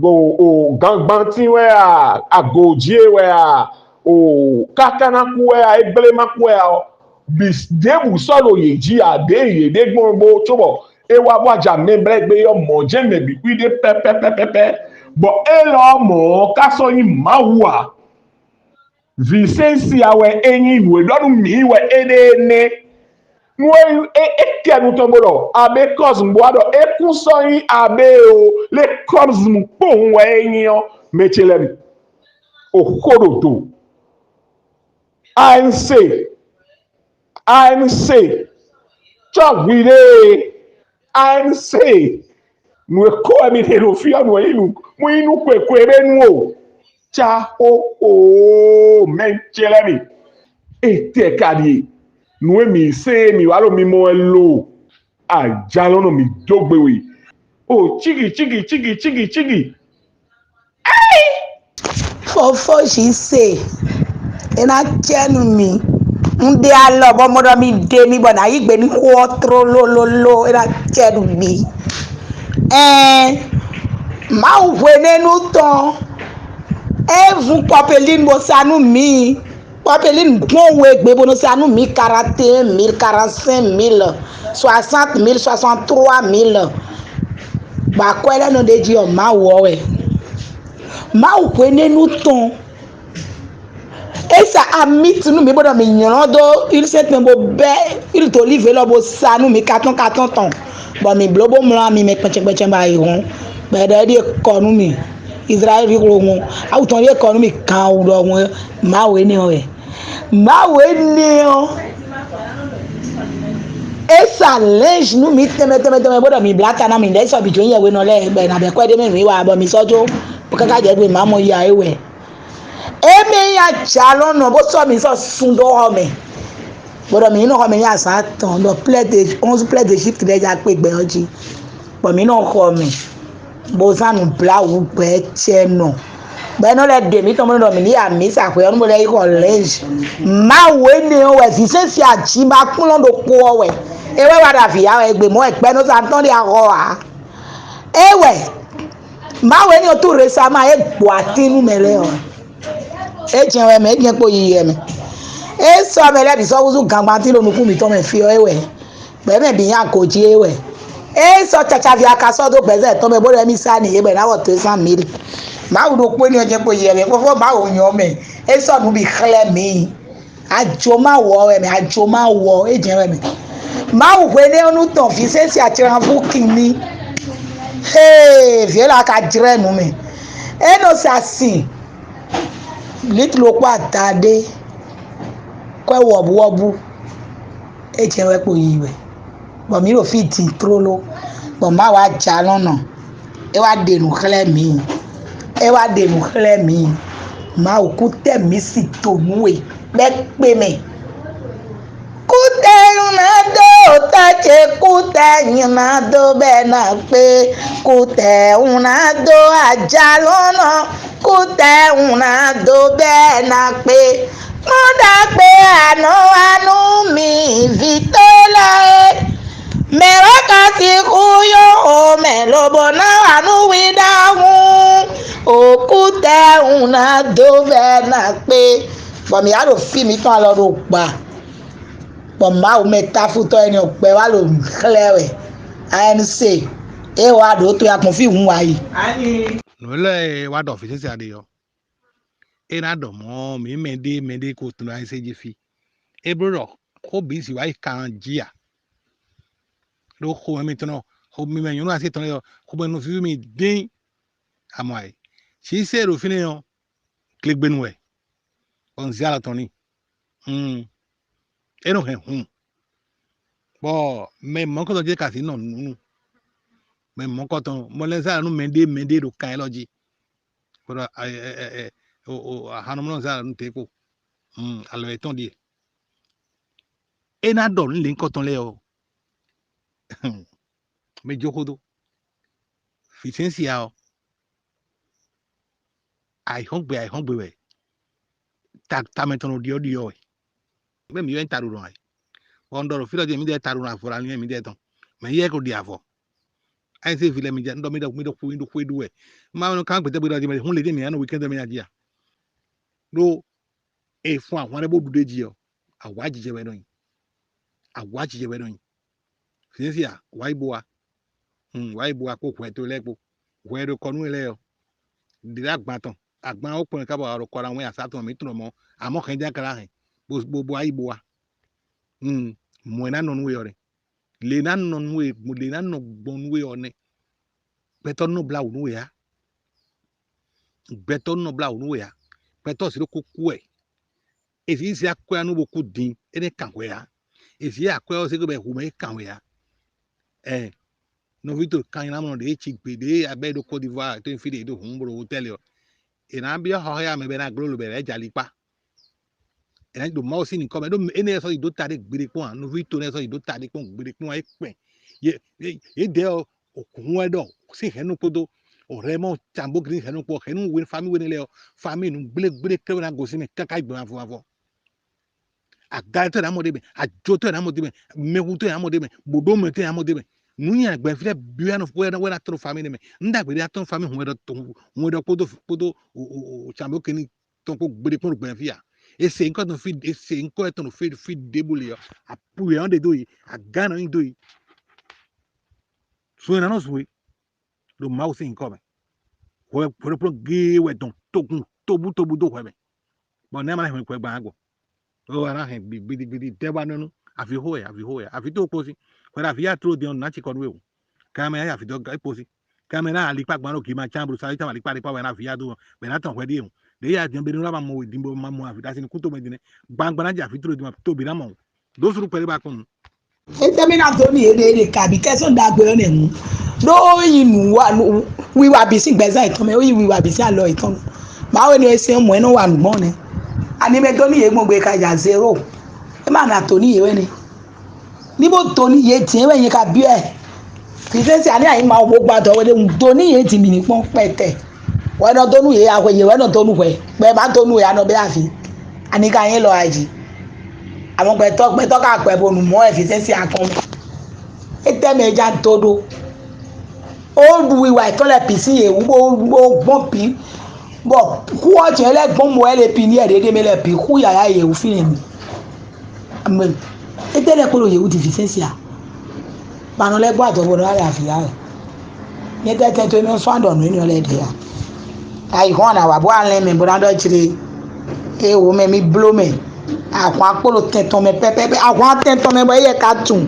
Ɖo o gangbantín wɛ a, agǒjí e wɛ a, o káká ná kú wɛ a, é gblé má kú wɛ a ɔ́, bǐ ɖěbǔ sɔ́ ɖo yě jí ǎ, ɖě yě ɖe gbɔn bó cóbɔ é wá bó aja mɛ blɛ́ gbé ɔ́, mɔ̌ jɛ́n mɛ bǐ kú ɖe pɛ́pɛ́pɛ́pɛ́, bɔ élɔ́ mɔ̌ ɔ́ ka sɔ́ nyí Mawu ǎ. Vǐ sɛ́nsia wɛ é nyí, nǔ e ɖɔ nú mǐ wɛ é ɖe énɛ́. Nú é é é kɛ nu tɔn bó ɖɔ Abée Kɔ́zmu bó wá ɖɔ é kún sɔ́ nyí Abée o, lé Kɔ́zmu kpowun wɛ é nyí ɔ́, mɛ ce lɛ́ɛ mi. O xó ɖo do. A N C, A N C, cɔ́ hwiɖée, A N C, nǔ e kó wɛ mi ɖe ɖo fí ɔ́, nǔ e nyí nǔ mú nyí nú kwekwe bɛ́ nu o. Cá xóxó mɛ ce lɛ́ɛ mi. Étɛ́ ka ɖíe? Nǔ e mǐ se e mǐ wá ɖo mimɔ wɛ lo. Ajalɔ̌nɔ mǐ dó gbe we. O cígi cígi cígi cígi cígi. Fofó Jise, é ná cɛ nú mi. Un ɖe alɔ bɔ mɔ ɖɔ mi ɖe mi bɔ nǎ yí gbe ní xó ɔ́ tlólólóló, é ná cɛ nú mi. Ɛɛ, Mawu hwenɛ́nu tɔn, é vun kɔpelín bó sa nú mi. Kɔpelín gbɔn we gbe bó nɔ sa nú mi quarante et un mille, quarante-cinq mille, soixante mille, soixante-trois mille. Bɔ akwɛ́ lɛ́ɛ nɔ ɖ'é jí ɔ́, Mawu ɔ́ wɛ. Mawu hwenɛ́nu tɔn, é sa amit nú mi bó ɖɔ mi nylɔ́ dó huile sainte mɛ bó bɛ́ huile d'olive élɔ́ bó sa nú mi katɔ́n katɔ́n tɔn, bɔ mi bló bó mlɔ́ ami mɛ kpɛntsɛnkpɛntsɛn bɔ ayǐ hɔn, bɔ é ɖɔ é ɖíe kɔ nú mi. Izlayɛ́li ví xwlo hɔn, awu tɔn ɖíe kɔ nú mi gan wú ɖɔhun. Mawu énɛ́ ɔ́ wɛ. Mawu énɛ́ ɔ́, é sa lɛ̌nzi nú mi tɛnmɛ tɛnmɛ tɛnmɛ bó ɖɔ mi blá ta ná mi ɖɛ̌ sɔ bǐ jó nyɛ hwenɔ lɛ́ɛ bɔ è nǎ bɛ́ kwɛ́ ɖé mɛ nǔ yi wa bɔ mi sɔ́ jó bó káká jɛ gbe mǎ mɔ ya é wɛ. Émí nyí ajalɔ̌nɔ bó sɔ́ mi sɔ́ sun dó xɔ mɛ, bó ɖɔ mǐ ní nɔ xɔ mɛ nyí azǎn atɔn ɖɔ plɛ́ de onze plɛ́ d'Egypte lɛ́ɛ ja kpe gbɛ ɔ́ jí, bɔ mǐ nɔ xɔ mɛ, bó zán nǔbláwǔ gbɛ̌ cɛ nɔ, bɔ é nɔ lɛ́ ɖe mǐ tɔn bó nɔ ɖɔ mǐ ní yi amǐsa xwé ɔ́ nú bó lɛ́ yi xɔ lɛ̌nzi. Mawu énɛ́ ɔ́ wɛ vǐ sɛ́n sin aji ma kplɔ́n ɖokpó ɔ́ wɛ. É wɛ wá ɖo avǐ ya wɛ, égbé mɔ̌ wɛ gbɛ́núzán tɔn ɖe axɔ ǎ. É wɛ Mawu énɛ́ ɔ́ tout récemment é gbɔ atín nú mɛ lɛ́ɛ ɔ́. É jɛn wɛ mɛ, é jɛn kpo yiyi wɛ mɛ. É sɔ́ mɛ lɛ́ɛ bǐ sɔ́ húzú gangbantín ɖo nukún mǐtɔn mɛ fí ɔ́, é wɛ. Bɔ é mɛ bǐ nyí agojí é wɛ. É sɔ́ cacaví aka sɔ́ dó gbɛzɛ́ tɔn mɛ bó ɖɔ émí sá n'i é bɔ è nǎ wɔ deux cent mille. Mawu ɖokpó énɛ́ ɔ́ jɛn kpo yiyi wɛ mɛ, fofó Mawu nyɔ́ mɛ. É sɔ́ nǔ bǐ xlɛ́ mǐ. Ajo ma wɔ wɛ mɛ, ajo ma wɔ, é jɛn wɛ mɛ. Mawu hwenɛ́nu tɔn vǐ sɛ́n sin atsiranvú kinní. Hee, vǐ élɔ́ a ka jlɛ́ nǔ mɛ. É nɔ sa sin litlo kpó adaɖé kwɛ́ wɔ̌buwɔ́bú. É jɛn wɛ kpo yiyi wɛ, bɔ mǐ ɖo fí din tlóló, bɔ Mawu ajalɔ̌nɔ é wá ɖe nǔ xlɛ́ mǐ. É wá ɖe nǔ xlɛ́ mǐ. Mawu kú tɛ́ mǐ sin do nú we bɛ́ kpe mɛ. Kútɛ̀hún ná dó tɔ́ ce, kútɛ̀hún ná dó bɛ́ ná kpé, kútɛ̀hún ná dó ajalɔ̌nɔ, kútɛ̀hún ná dó bɛ́ ná kpé. Nú ɖagbe anɔ wa nú mi vǐ tó lɛ́ɛ é, mɛ̌ wɛ ka sixú yó xomɛ lobo ná wa nú hwi ɖɔhun? Òkútɛ̀hún ná dó bɛ́ ná kpé. Bɔ mǐ wá ɖo fí mǐtɔn alɔ ɖo gba. Bɔ Mawu mɛ táfútɔ́ énɛ́ ɔ́ gbɛ wá ɖo xlɛ́ wɛ. A N C, é wá ɖǒ to agbɔ̌n fí hǔn wǎ yi. Nǔ lɛ́ɛ e wá ɖɔ fǐsínsɛ́n ɖe ɔ́, é ná ɖɔ mɔ̌ mǐ mɛɖé mɛɖé ko tunwun ayise jí fí. É bló ɖɔ xó bǐ zǐ wá yi kan jí ǎ. Ɖó xomɛ mitɔn ɔ́, xo mi mɛ nyɔ̌nu así tɔn lɛ́ɛ ɔ́, xomɛ nɔví mi dín amɔ ayǐ. Sísɛ e ɖo fínɛ́ ɔ́, glegbenu wɛ, bɔ un zé alɔ tɔn n'i. É nɔ hɛn hun, bɔ mɛ mɔ̌kɔtɔn ce ka sixú nɔ nǔ nú mɛ mɔ̌kɔtɔn, mɔ lɛ́ zá nú mɛɖé mɛɖé ɖo kan élɔ́ jí, bɔ ɖɔ ahanɔmlɔ zá nú tě kpo, alɔ yětɔn ɖíe. É ná ɖɔ nǔ lěhunkɔtɔn lɛ́ɛ ɔ́, mɛ jó xódó. Vǐsɛ́nsia ɔ́, ayǐhɔ́ngbe ayǐhɔ́ngbe wɛ, tamɛ tɔn nɔ ɖyɔ́ ɖyɔ́ wɛ. Bɛ́ mǐ ylɔ́ nyí taɖo nɔ ǎ. Bɔ un ɖɔ ɖo fí ɖɔ jí mǐdɛɛ taɖo nɔ avɔ ɖo ali nú mǐdɛɛ tɔn, mɛ yɛ ko ɖi avɔ. Ayise ví lɛ́ɛ mi jɛ, un ɖɔ mi ɖɔ mi ɖɔ xwe mi ɖo xwe ɖu wɛ. Ma nɔ kán gbɛtɛ́ gbe ɖɔ jí mɛ hun lě dé mǐ ná nɔ wikɛ́ndɛ mɛ nya jí a? Ɖó è fun ahwan ɖé bó ɖu ɖ'é jí ɔ́, awǎjijɛ wɛ nɔ nyi. Awǎjijɛ wɛ nɔ nyi. Vǐnsia, wǎ yi bo wá. Wǎ yi bo wá kpó hwɛ towe lɛ́ɛ kpó. Hwɛ e ɖo kɔ nú we lɛ́ɛ ɔ́, ɖě ɖo agban tɔn. Agban ɔ́ kpɔ́n ká bɔ a ɖo kɔ ɖo awɛn asá tɔn mǐtɔn mɔ̌, amɔ̌ hɛn jɛ́n ka ná hɛn, bó bó wá yi bo wá. Mɔ̌ e ná nɔ nú we ɔ́ nɛ́. Lě e ná nɔ nú we, lě e ná nɔ gbɔn nú we ɔ́ nɛ́. Gbɛtɔ́ nɔ blá wǔ nú we ǎ. Gbɛtɔ́ nɔ blá wǔ nú we ǎ. Gbɛtɔ́ zǐ ɖokpó kú wɛ. È zǐ zé akwɛ́ ɔ́ nú bó kú din, é nɛ́ kan hwɛ ǎ. È zǐ akwɛ́ ɔ́ zé bɔ è hu mɛ é kan hwɛ ǎ. Ɛ nɔví towe kan nylá mlɔ ɖě ci gbe ɖě abɛ́ ɖo Côte d'Ivoire tó nyí fí ɖě ɖo hǔn bó ɖo hotɛ́li ɔ́, è nǎ byɔ́ xɔxɔ́ya mɛ bɔ é ná gló lǒ bɔ è nǎ jɛ ali kpá. È nǎ ɖo Mawu sín nyǐkɔ mɛ ɖó énɛ́ ɔ́ sɔ́ yi dó ta ɖé gbeɖé kpɔ́n ǎ, nɔví towe nɛ́ sɔ́ yi dó ta ɖé kpɔ́n gbeɖé kpɔ́n ǎ, é kpɛn. Yě dɛ̌ ɔ́, òkun wɛ ɖɔ sín hɛ̌nnu kpódó Raymond Tsambo Green hɛ̌nnu kpó hɛ̌nnu we famí we nɛ́ lɛ́ɛ ɔ́, famí nǔgblégbléklé wɛ ná gosín mɛ káká yi gbɛ mavɔ mavɔ. Agalɛtɔ́ yě ná mɔ ɖé mɛ, ajotɔ́ yě ná mɔ ɖé mɛ, mɛhutɔ́ yě ná mɔ ɖé mɛ, bǒɖómɛtɔ́ yě ná mɔ ɖé mɛ. Nǔ nyi agbɛ́nfí lɛ́ɛ bǐ wɛ nɔ wɛ ná tɔ́n famí nɛ́ mɛ. Un ɖagbe ɖé ná tɔ́n famí hun wɛ ɖɔ kpódó kpódó Tsambo Green tɔn kpó gbeɖé kpɔ́n ɖo gbɛmɛ fí a? È se nyǐkɔ tɔn fí è se nyǐkɔ tɔn ɖo fí fí ɖěbǔ lě ɔ́, apu wɛ ɔ́ ɖe dó yi, agán nɔ nyi dó yi. Zun e ná nɔ zun e ɖo Mawu sín nyǐkɔ mɛ. Hwɛ hwɛɖokplɔ́n géé wɛ dɔn togun tobú tobú dó hwɛ mɛ, bɔ nɛ́ ma ná hɛn hwɛ gbǎn gbɔ. Ó wá ná hɛn gbidigbidi dɛ́ wá nɔ́ nú avǐ xo wɛ avǐ xo wɛ avǐ tó kpó sín hwɛ ɖo avǐ ya tló din ɔ́, nǔ ná cikɔ nú we o. Kanmɛ yá avǐ dɔ́ é kpó sín kanmɛ ná alikpá gbɔn ɖo gima cán blo sáré tán alikpá ɖé kpá wɛ ná avǐ ya dó bɛ ná tɔn hwɛ ɖíe o. Ɖě ya din be nú lá ma mɔ we din bo ma mɔ avǐ ɖásí ní kú tó mɛ din nɛ́ gbangban ná jɛ avǐ tló din ma tó bǐ ná mɔ o. Dǒ suru kpɛɖé ba kpɔn nǔ. Étɛ́ mɛ ná dó nú yě ɖe yě ɖe kabi kɛ́sɔn ɖagbe ɔ́ nɛ́ hǔn, ɖó é nyí nǔ wa wiwa bǐ sín gbɛzán yětɔn mɛ, é nyí wiwa bǐ sín alɔ yětɔn mɛ. Mawu énɛ́ e se mɔ̌ é nɔ wa nǔ gbɔn nɛ́. Ani mɛ dó nú yě gbɔn gbe ka ja zéro. É má ná tó nú yě wɛ nɛ́. Ní bó dó nú yě jɛ́n wɛ nyɛ ka byɔ́ ɛ. Vǐ sɛ́nsɛ́n ani ayǐ Mawu bó gba dɔ̌ we ɖé un dó nú yě din mǐ ní kpɔ́n kpɛtɛ. Wɛ nɔ dó nú yě axwe yě wɛ nɔ dó nú hwɛ. Gbɛ má dó nú yě anɔ bɛ́ avǐ. Ani ka nyɛ lɔ ayi jí. Àmọ́ gbɛtɔ́ gbɛtɔ́ ka gbɛ bo nǔ mɔ wɛ vǐ sɛ́nsɛ́n atɔn mɛ. Étɛ́ mɛ é já dó ɖó? Ó ɖu wiwa yětɔn lɛ́ɛ bǐ sín yě wú bó bó gbɔn bǐ, bɔ xú ɔ́ jɛ lɛ́ gbɔn mɔ wɛ lɛ pi ní ɛɖě ɖé mɛ lɛ́ɛ bǐ xú yǎyá yě wú fínɛ́ mi. Amɛ. Étɛ́ lɛ́ɛ kpo ɖo yě wú divǐsɛ́nsi a? Ba nɔ lɛ́ gbɔ adɔgo nɔ wá ɖe avǐ ya wɛ. Nyɛ tɛ́ tɛn tó énɛ́ sɔ́ aɖɔ nǔ énɛ́ lɛ́ɛ ɖě a? Ayǐhɔ́n ɔ́ nǎ wá bó alɛn mɛ bó ná ɖɔ jlé. Ée wǒ mɛ mì bló mɛ. Ahwan kpo ɖo tɛn tɔn mɛ pɛ́pɛ́pɛ́. Ahwan tɛn tɔn mɛ bɔ éyɛ ka tunwun.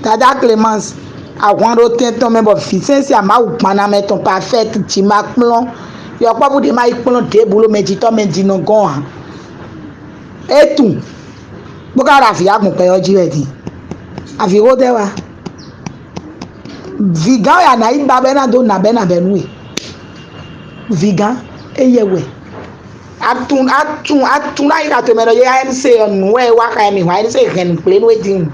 Dada Clémence, ahwan ɖo tɛn tɔn mɛ bɔ vǐ sɛ́nsɛ́n a Mawu gbanna mɛ tɔn parfait jí ma kplɔ́n. Yɔkpɔ́vú ɖě ma yi kplɔ́n ɖěbǔ ɖo mɛjitɔ́ mɛ jí nɔ gɔ́n ǎ. É tunwun. Bó ka ɖo avǐ agbɔ̌n kpɛ ɔ́ jí wɛ din. Avǐ xó tɛ́ wá. Vǐgán wɛ a nǎ yi ba bɔ é ná dó nǎbɛ́ nǎbɛ́ nú we. Vǐgán, éyɛ wɛ. Atun atun atun ná yi ɖa tomɛ ɖɔ yé A N C ɔ́ nǔ wɛ é wá xa mi hɔn A N C hɛn nǔkplé nú we din.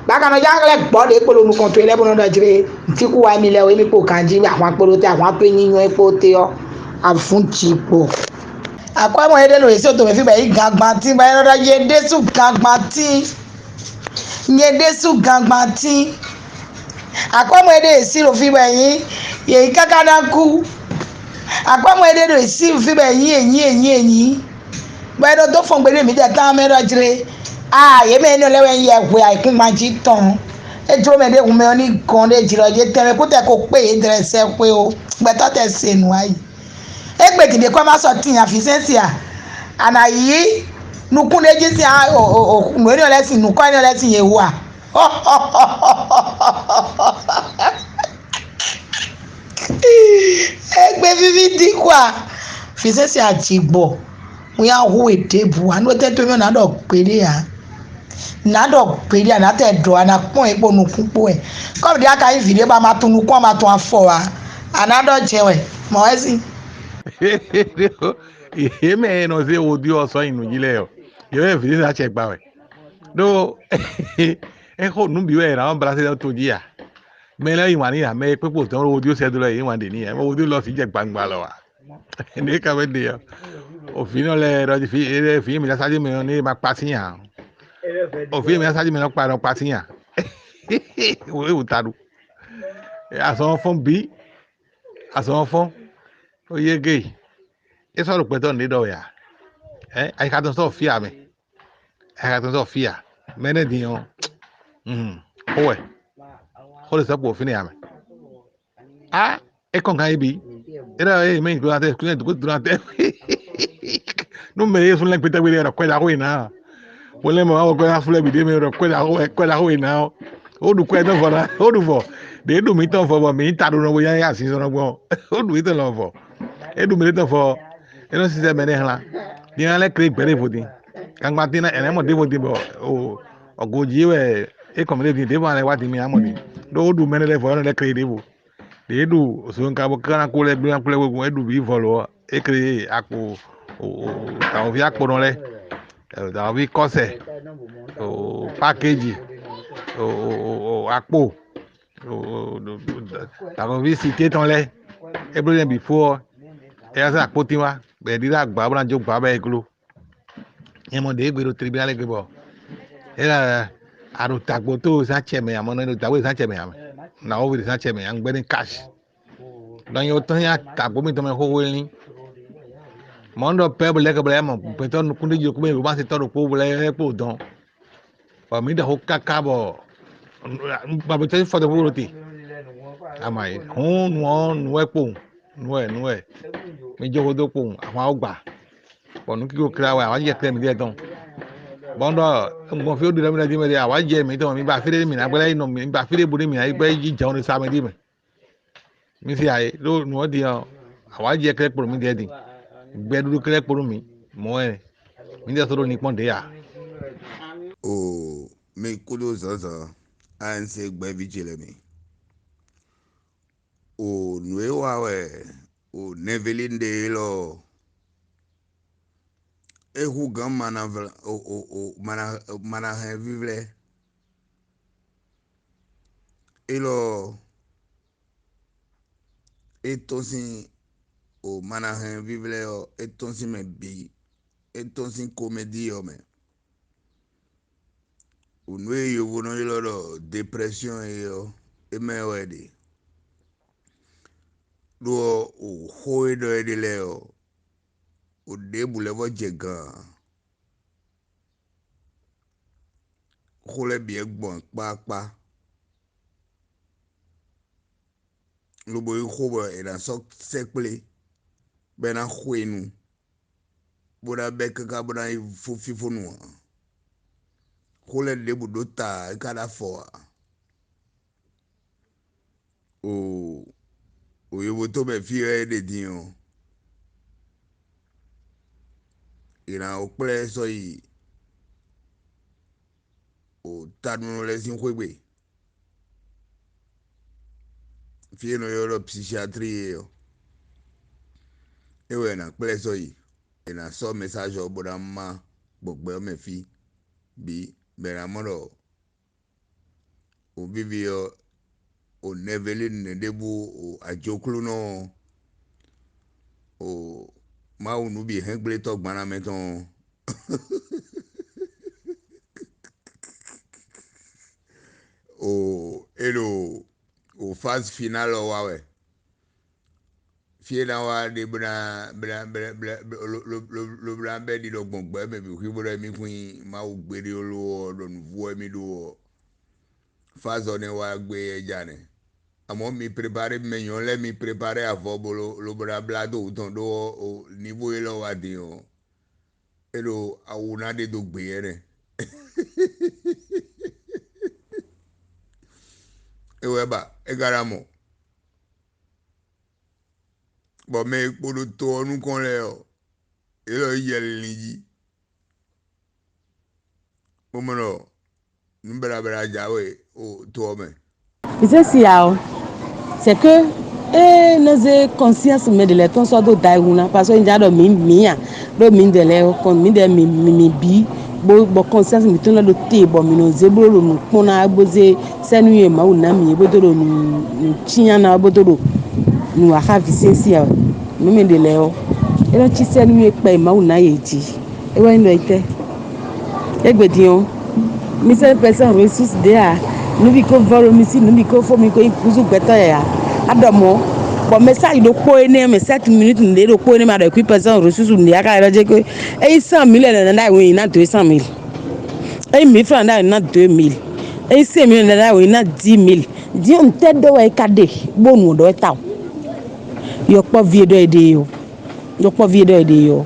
Bákan nɔ já lɛ́ gbɔ ɖě kpo ɖo nukɔn towe lɛ́ɛ bó nɔ ɖɔ jlé ntí kú wá mi lɛ o émi kpo ganjí ahwan kpo ɖo te ahwan kpo nyínyɔ́ é kpo te ɔ́ avún jǐ kpo. Akwɛ́mɔ e ɖe ɖo yě sɔ́ tomɛ fí bɔ é nyí gangbantín bɔ é nɔ ɖɔ yě ɖésú gangbantín. Nyɛ ɖésú gangbantín. Akwɛ́mɔ e ɖe yě sí ɖo fí bɔ é nyí yě nyí káká ná kú. Akwɛ́mɔ e ɖe ɖo yě sí ɖo fí bɔ é nyí é nyí é nyí é nyí. Bɔ é ɖo dó fɔn gbe ɖé mǐdɛɛ tán mɛ ɖɔ jlé. Aa, yě mɛ énɛ́ lɛ́ɛ wɛ nyí yɛhwe ayǐkúngban jí tɔn. É jló mɛ ɖé hun mɛ ɔ́ ní gɔn ɖé jlɔ́ yě tɛnmɛ kútɛ ko kpé yě dlɛ́ sɛ́xwé ó. Gbɛtɔ́ tɛ se nǔ ayi. Égbé dǐndé kɔ́ ma sɔ́ tin afisɛ́nsi a? A nǎ yí nukún ɖé jí sín nǔ énɛ́ lɛ́ɛ sín nǔkɔ́ énɛ́ lɛ́ɛ sín yě wú a? Égbé víví dín kɔ a? Fisɛ́nsi ajigbɔ. Wín ahu e ɖěbǔ anu etɛ́ tó mɛ nǎ ɖɔ gbeɖé ǎ. Nǎ ɖɔ gbeɖé ǎ, nǎ tɛ ɖɔ ǎ, nǎ kpɔ́n yě kpo nukún kpó wɛ. Kɔ́ ɖě a ka nyí vǐ ɖé bɔ a ma tunwun nukún, a ma tunwun afɔ ǎ, a nǎ ɖɔ jɛ wɛ. Mɔ̌ wɛ sí. Yě mɛ e nɔ zé wo dó ɔ́ sɔ́ nyi nǔ jí lɛ́ɛ ɔ́, yě wɛ vǐ ná acɛ gba wɛ. Ɖó é xo nǔ bǐ wɛ è nǎ blá sɛ́ dó to jí a? Mɛ lɛ́ɛ yí wǎn n'i a? Mɛ e kpékpo dɔn ɖo wodúyó sɛ́ dó lɛ́ɛ yí wǎn ɖě n'i a? Mɛ wodúyó lɔ sǐ jɛ gbangba lɔ a? Nǔ e ka wɛ ɖe ɔ́, o vǐ nɔ lɛ́ɛ ɖɔ vǐ vǐ mi ɖo sájí mɛ ɔ́ ní ma kpa sín ǎ. O vǐ mi ɖo sájí mɛ nɔ kpa nɔ kpa sín ǎ. Wo e wò ta ɖu. Azɔn ɔ́ fɔ́n bǐ. Azɔn ɔ́ fɔ́n. Ó yé gé. É sɔ́ ɖo gbɛtɔ́ nǔɖé ɖɔ wɛ a? Ɛ ayixa tɔn sɔ́ fí a mɛ? Ayixa tɔn sɔ́ fí a? Mɛ énɛ́ din ɔ́, xó wɛ. Xó ɖe sɛ́ kpo fínɛ́ a mɛ? Á, é kɔn gán yé bǐ. É ɖɔ é mɛ nyi glonatɛ, kúnlẹ̀ dùkú glonatɛ. Nú mɛ yé súnlẹ̀ gbétɛ́gbé ɖé ɖɔ kwɛ ɖaxó yě ná. Wolo mɛ wá wɔ kwɛ ná súnlẹ̀ bǐ ɖé mɛ ɖɔ kwɛ ɖaxó wɛ, kwɛ ɖaxó yě ná ɔ́. Ó ɖu kwɛ tɔn vɔ ná, ó ɖu vɔ. Ɖě é ɖu mǐtɔn vɔ bɔ mǐ ta ɖó nɔ bo yá yá azinzɔnnɔ gbɔn. Ó ɖu mǐtɔn lɔ vɔ. É ɖu mǐ tɔn vɔ. É nɔ sísɛ mɛ ɖé hlán. Din ná lɛ́ klé gbɛ̌ ɖěvo din. Gangban din ná ɛnɛ mɔ ɖěvo din bɔ o ɔgo jí wɛ é kɔn mǐ ɖe din ɖěvo ná lɛ́ wá din mì ná mɔ din. Ɖó ó ɖu mɛ ɖé lɛ́ɛ vɔ é nɔ lɛ́ klé ɖěvo. Ɖě é ɖu zunka bɔ káná kó lɛ́ bló ná kplé wegún é ɖu bǐ vɔ lo ɔ́, é klé akpo dǎwɔ́ví akponɔ lɛ́ɛ, dǎwɔ́ví kɔ́sɛ, pakéji, akpo, dǎwɔ́ví sité tɔn lɛ́ɛ, é bló nyɛ bǐ fó ɔ́, é yá zé akpótín wá, bɔ è ɖi ɖó agba bó ná jó gbǎ bɔ è gló. Nyɛ mɔ ɖě gbe ɖo tribunal gbe bɔ é ɖo a ɖo tagbo tó zán cɛ mɛ amɔ nɔ ɖo dǎwe zán cɛ mɛ amɛ na wo vili zán cɛ mɛ angbɛ ní cash. Nɔ nyi wotɔn nya tagbo mitɔn mɛ xóxó lin. Mɔ un ɖɔ pɛ bɔ lɛkɛ bɔ lɛ mɔ gbɛtɔ nukún ɖé joko mɛ bó ma se tɔ ɖokpó bɔ lɛ kpo dɔn. Bɔ mi ɖɔ xó káká bɔ gbàgbé tɔ fɔ ɖokpó ɖo te. Ama yi hún nu ɔ nu wɛ kpowun nu wɛ nu wɛ mi jɔ xó dó kpowun ahwan ó gbà. Bɔ nǔ kíko kla wɛ awǎ jɛ klɛ́ mǐtɛn tɔn. Bɔ un ɖɔ un gbɔn fí ó ɖu ɖɔ mì ɖɔ jí mɛ ɖe awǎ jɛ mǐtɔn mǐ ba fí ɖé mǐ ná gbɛ́ lɛ́ yi nɔ mǐ ba fí ɖé bó ní mǐ ná yi gbɛ́ yi jijɛ ɔ́ ɖo sá mɛ ɖí mɛ. Mi se ayé ɖó nǔ ɔ́ din ɔ́, awǎ jɛ klɛ́ kpo nú mǐdɛɛ din, gbɛɖuɖu klɛ́ kpo nú mǐ, mɔ̌ wɛ mǐdɛɛ sɔ́ ɖo ní kpɔ́n ɖě ǎ. O mi kúdó zǎnzǎn, A N C gbɛ́ví ce lɛ́ɛ mi. O nǔ e wa wɛ o nɛvélin ɖe élɔ́ ɔ́, é hú gǎn mana o o o mana mana hɛn vívlɛ́. Élɔ́ ɔ́, é tɔ́n sín o mana hɛn vívlɛ́ ɔ́, é tɔ́n sín mɛ bǐ, é tɔ́n sín komédi ɔ́ mɛ. O nǔ e yovo nɔ ylɔ́ ɖɔ deprɛsyɔ́n é ɔ́, é mɛ wɛ è ɖe. Ɖó ɔ́, o xó e ɖɔ é ɖe lɛ́ɛ ɔ́, o ɖěbǔ lɛ́ vɔ́ jɛ gǎn ǎ. Xó lɛ́ɛ bǐ wɛ gbɔn akpákpá, lobo yí xó bɔ è nǎ sɔ́ sɛ́kplé bɔ é ná xwe nu, bó ná bɛ́ káká bó ná yi fó fínfónu ǎ. Xó lɛ́ɛ ɖěbǔ ɖó ta ǎ, é ka ɖó afɔ ǎ. O o yovo tó mɛ fí wɛ é ɖe din ɔ́, è nǎ ko kplá ɛ sɔ́ yi o taɖunɔ lɛ́ɛ sín xwé gbe. Fí e è nɔ ylɔ́ ɖɔ psychiatrie é ɔ́, é wɛ è nǎ kplá ɛ sɔ́ yi. È nǎ sɔ́ mɛsáz ɔ́ bó ná má gbɔgbɛ́ ɔ́ mɛ fí bǐ, bɔ è nǎ mɔ ɖɔ o víví ɔ́, o nɛvélin nɛɖébú o ajoklúnɔ ɔ́, o Mawu nǔbǐhɛ́ngblětɔ́ gbanna mɛ tɔn ɔ́, o é ɖo o fázi finál ɔ́ wa wɛ. fí e ná wá ɖe bó ná bó ná bó ná bó ná bó ná bɛ́ ɖiɖɔ gbɔn gbɛ̌ mɛ bǐ xwí bó ɖɔ émí kún nyí Mawu gbéɖé ló ɔ́, ɖɔ nǔvú wɛ émí ɖó ɔ́, fázɔ́ nɛ́ wá gbé é ja nɛ́. Amɔ̌ mi prepare, mɛ nyɔ̌nu lɛ́ɛ mi prepare avɔ bó ló bó ná blá dó wǔ tɔn ɖó ɔ́, nivo élɔ́ wá din ɔ́, é ɖo awu ná ɖe dó gbě ɛnɛ. É wɛ ba é ka ná mɔ, bɔ mɛ e kpo ɖo to ɔ́ nukɔn lɛ́ɛ ɔ́, yě lɔ yí yɛ linlin jí, bó mɔ ɖɔ nǔ baɖabaɖa jǎwe ɖo to ɔ́ mɛ. Ìzé sia ɔ́, c'est que é nɔ zé conscience mɛ ɖě lɛ́ɛ tɔn sɔ́ dó da iwu ná, parce que un já ɖɔ mǐ mǐ a ɖó mǐdɛɛ lɛ́ɛ kɔn mǐdɛɛ mǐ mǐ mǐ bí bó bɔ conscience mǐtɔn lɛ́ɛ ɖo te bɔ mǐ nɔ zé bló ɖo nǔ kpɔ́n ná bó zé sɛ́nú e Mawu ná mǐ é bó dó ɖo nǔ nǔ cyán ná bó dó ɖo nǔ wa xá vǐ sɛ́n sia ɔ́. Nǔ mɛ ɖě lɛ́ɛ ɔ́, é nɔ cí sɛ́nú e kpɛ e Mawu ná yě jí. É wɛ nyí ɖɔ itɛ́. Égbé din ɔ́, mi sɛ́ personne ressource ɖě a, nǔ bǐ ko vɔ ɖo mi sí, nǔ bǐ ko fó mi ko nyí gúzú gbɛtɔ́ yǎyá. A ɖɔ mɔ̌, bɔ message ɖokpó énɛ́ mɛ sept minutes nǔɖé ɖokpó énɛ́ ma ɖɔ kú personne ressource nǔɖé a ka ylɔ́ jɛ ko ényí cent mille lɛ́ nɔ ɖ'ayǐ wɛ ná dó cent mille. Ényí mille francs ɖ'ayǐ ná dó mille. Ényí cinq mille lɛ́ ɖ'ayǐ wɛ ná dix mille. Din ɔ́, ntɛ́ ɖɔ wɛ é ka ɖe bó nu ɖɔ wɛ ta o. Yɔkpɔ́ví e ɖɔ é ɖe ɔ́, yɔkpɔ́ví e ɖɔ é ɖe ɔ́,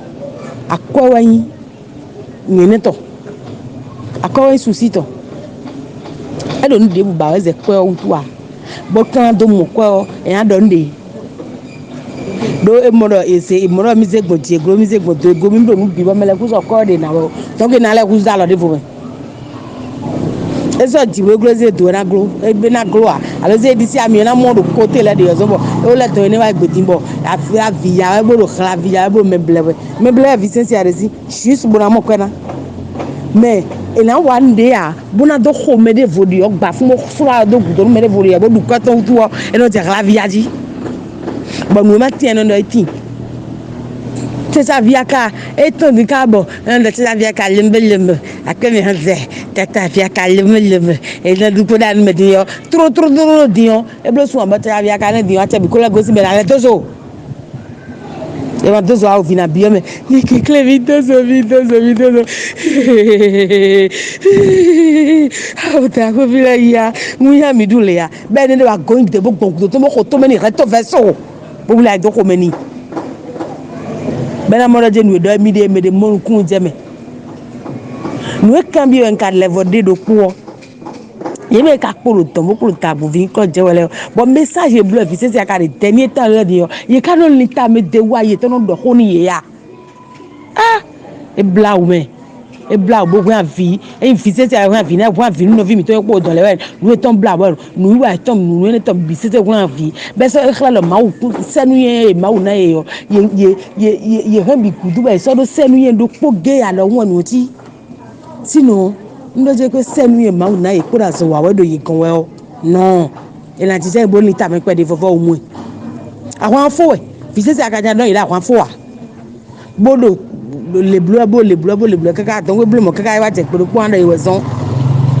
akwɛ́ wɛ nyí nyɛ̌nɛ́ tɔn, akwɛ́ wɛ nyí susi tɔn. É ɖo nǔ ɖěbǔ ba wɛ zɛ kwɛ́ ɔ́ wútu ǎ, bó tlán dó mɔ kwɛ́ ɔ́, è nǎ ɖɔ nǔ ɖě. Ɖó é mɔ ɖɔ è zě è mɔ ɖɔ mì zé gbɔn jǐ gló mì zé gbɔn do e gló mì ɖo nǔ bǐ bɔ mɛ lɛ́ɛ kú sɔ kɔ́ ɔ́ ɖe nǎ wɛ o, tɔ́n ke ná lɛ́ɛ kú zá alɔ ɖěvo mɛ. É sɔ́ jǐ wégló zé dǒ ná gló, é ná gló ǎ, alo zé ɖisí ami ɔ́ ná mɔ ɖo kóté lɛ́ɛ ɖe ɔ́ zɔ́n bɔ é wó lɛ́ dɔn énɛ́ wá gbědín bɔ avǐya wɛ bó ɖo xla avǐya wɛ bó ɖo mɛ blɛ́ wɛ. Mɛ blɛ́ wɛ ví sɛ́nsɛ́n ǎ ɖe sí, jǔs bó ná mɔ kwɛ́ ná. Mɛ è nǎ wa nǔɖé ǎ, bó ná dó xo mɛ ɖěvo ɖi ɔ́ gba fún bó slá ɔ́ dó gǔdo nú mɛ ɖěvo ɖi ɔ́ bó ɖu kwɛ́ tɔn wútu ɔ́, é nɔ jɛ xla avǐya jí. Bɔ nǔ e ma tín ɛnɛ ɖɔ é tín. Tɛ́sávíyá ka é tɔn din ká bɔ é nɔ ɖɔ tɛ́sávíyá ka lɛ́nbɛ́ lɛ́nbɛ́ akpɛ́ mɛ hɛn zɛ tɛ́sávíyá ka lɛ́nbɛ́ lɛ́nbɛ́ é nɔ ɖu kpó ɖ'anu mɛ din ɔ́ tlótlótló din ɔ́ é bló sun abɔ tɛ́sávíyá ka nɛ́ din ɔ́ acɛ bǐ kó lɛ́ gosín bɛ ná lɛ́ tóso. É ma dóso awu vǐ ná byɔ́ mɛ ní kíklé mì dóso mì dóso mì dóso. Awu ta kó fi lɛ́ ya mú yá mǐ ɖu lě ya bɛ́ ní ɖe wá gɔ́nyí dě bó gbɔn gǔdo tó bó xo tó mɛ ní hɛn tó vɛ́ so. Bó wlí ayǐ dó xomɛ n'i. Bɛ́ ná mɔ ɖɔ jɛ nǔ e ɖɔ émí ɖe mɛ ɖe mɔ nukúnnú jɛ mɛ. Nǔ e kanbyɔ́ wɛ un ka lɛ vɔ ɖe ɖokpó ɔ́, yě mɛ ka kpo ɖo dɔ̌n bó kpo ɖo ta agbǒví nyǐkɔ jɛ wɛ lɛ́ɛ ɔ́, bɔ mɛsázi e bló wɛ vǐ sɛ́nsɛ́n ka ɖe dɛ̌ ní étɔn lɛ́ɛ ɖe ɔ́, yě ká nɔ lin ta mɛ de wá yě tɔn nɔ ɖɔ xó nú yě a? Á, é blá wǔ mɛ. É blá wǔ bó hwɛ́n avǐ. Ényí vǐ sɛ́nsɛ́n hwɛ́n avǐ ná hwɛ́n avǐ nú nɔví mǐtɔn e kpo dɔ̌n lɛ́ɛ wɛ nǔ etɔn blá wɛ nǔwiwa yětɔn nǔ énɛ́ tɔn bǐ sɛ́nsɛ́n hwlɛ́n avǐ. Bɛ́ sɔ́ é xlɛ́ ɖɔ Mawu kún sɛ́nú nyɛ e Mawu ná yě ɔ́, yě yě yě yě hɛn bǐ gúdo bɔ yě sɔ́ ɖó sɛ́nú nyɛ ɖokpó géé alɔhún wɛ nǔ ɔ́ cí. Sínɔ un ɖɔ jɛ pé sɛ́nú e Mawu ná yě kpó ɖo azɔ̌ wa wɛ ɖo yě gɔ́n wɛ ɔ́, nɔ è nǎ jijɛ bó lin tamɛ kpɛɖé vɔvɔ wú mɔ ɛ. Ahwan fó wɛ, vǐ sɛ́nsɛ́n a ka nya ɖɔ yě ɖo ahwan fó a? Bó ɖo lěbló bó lěbló bó lěbló káká dɔn wé bló mɔ káká é wá jɛ gbe ɖokpó aɖe yi wɛ zɔn.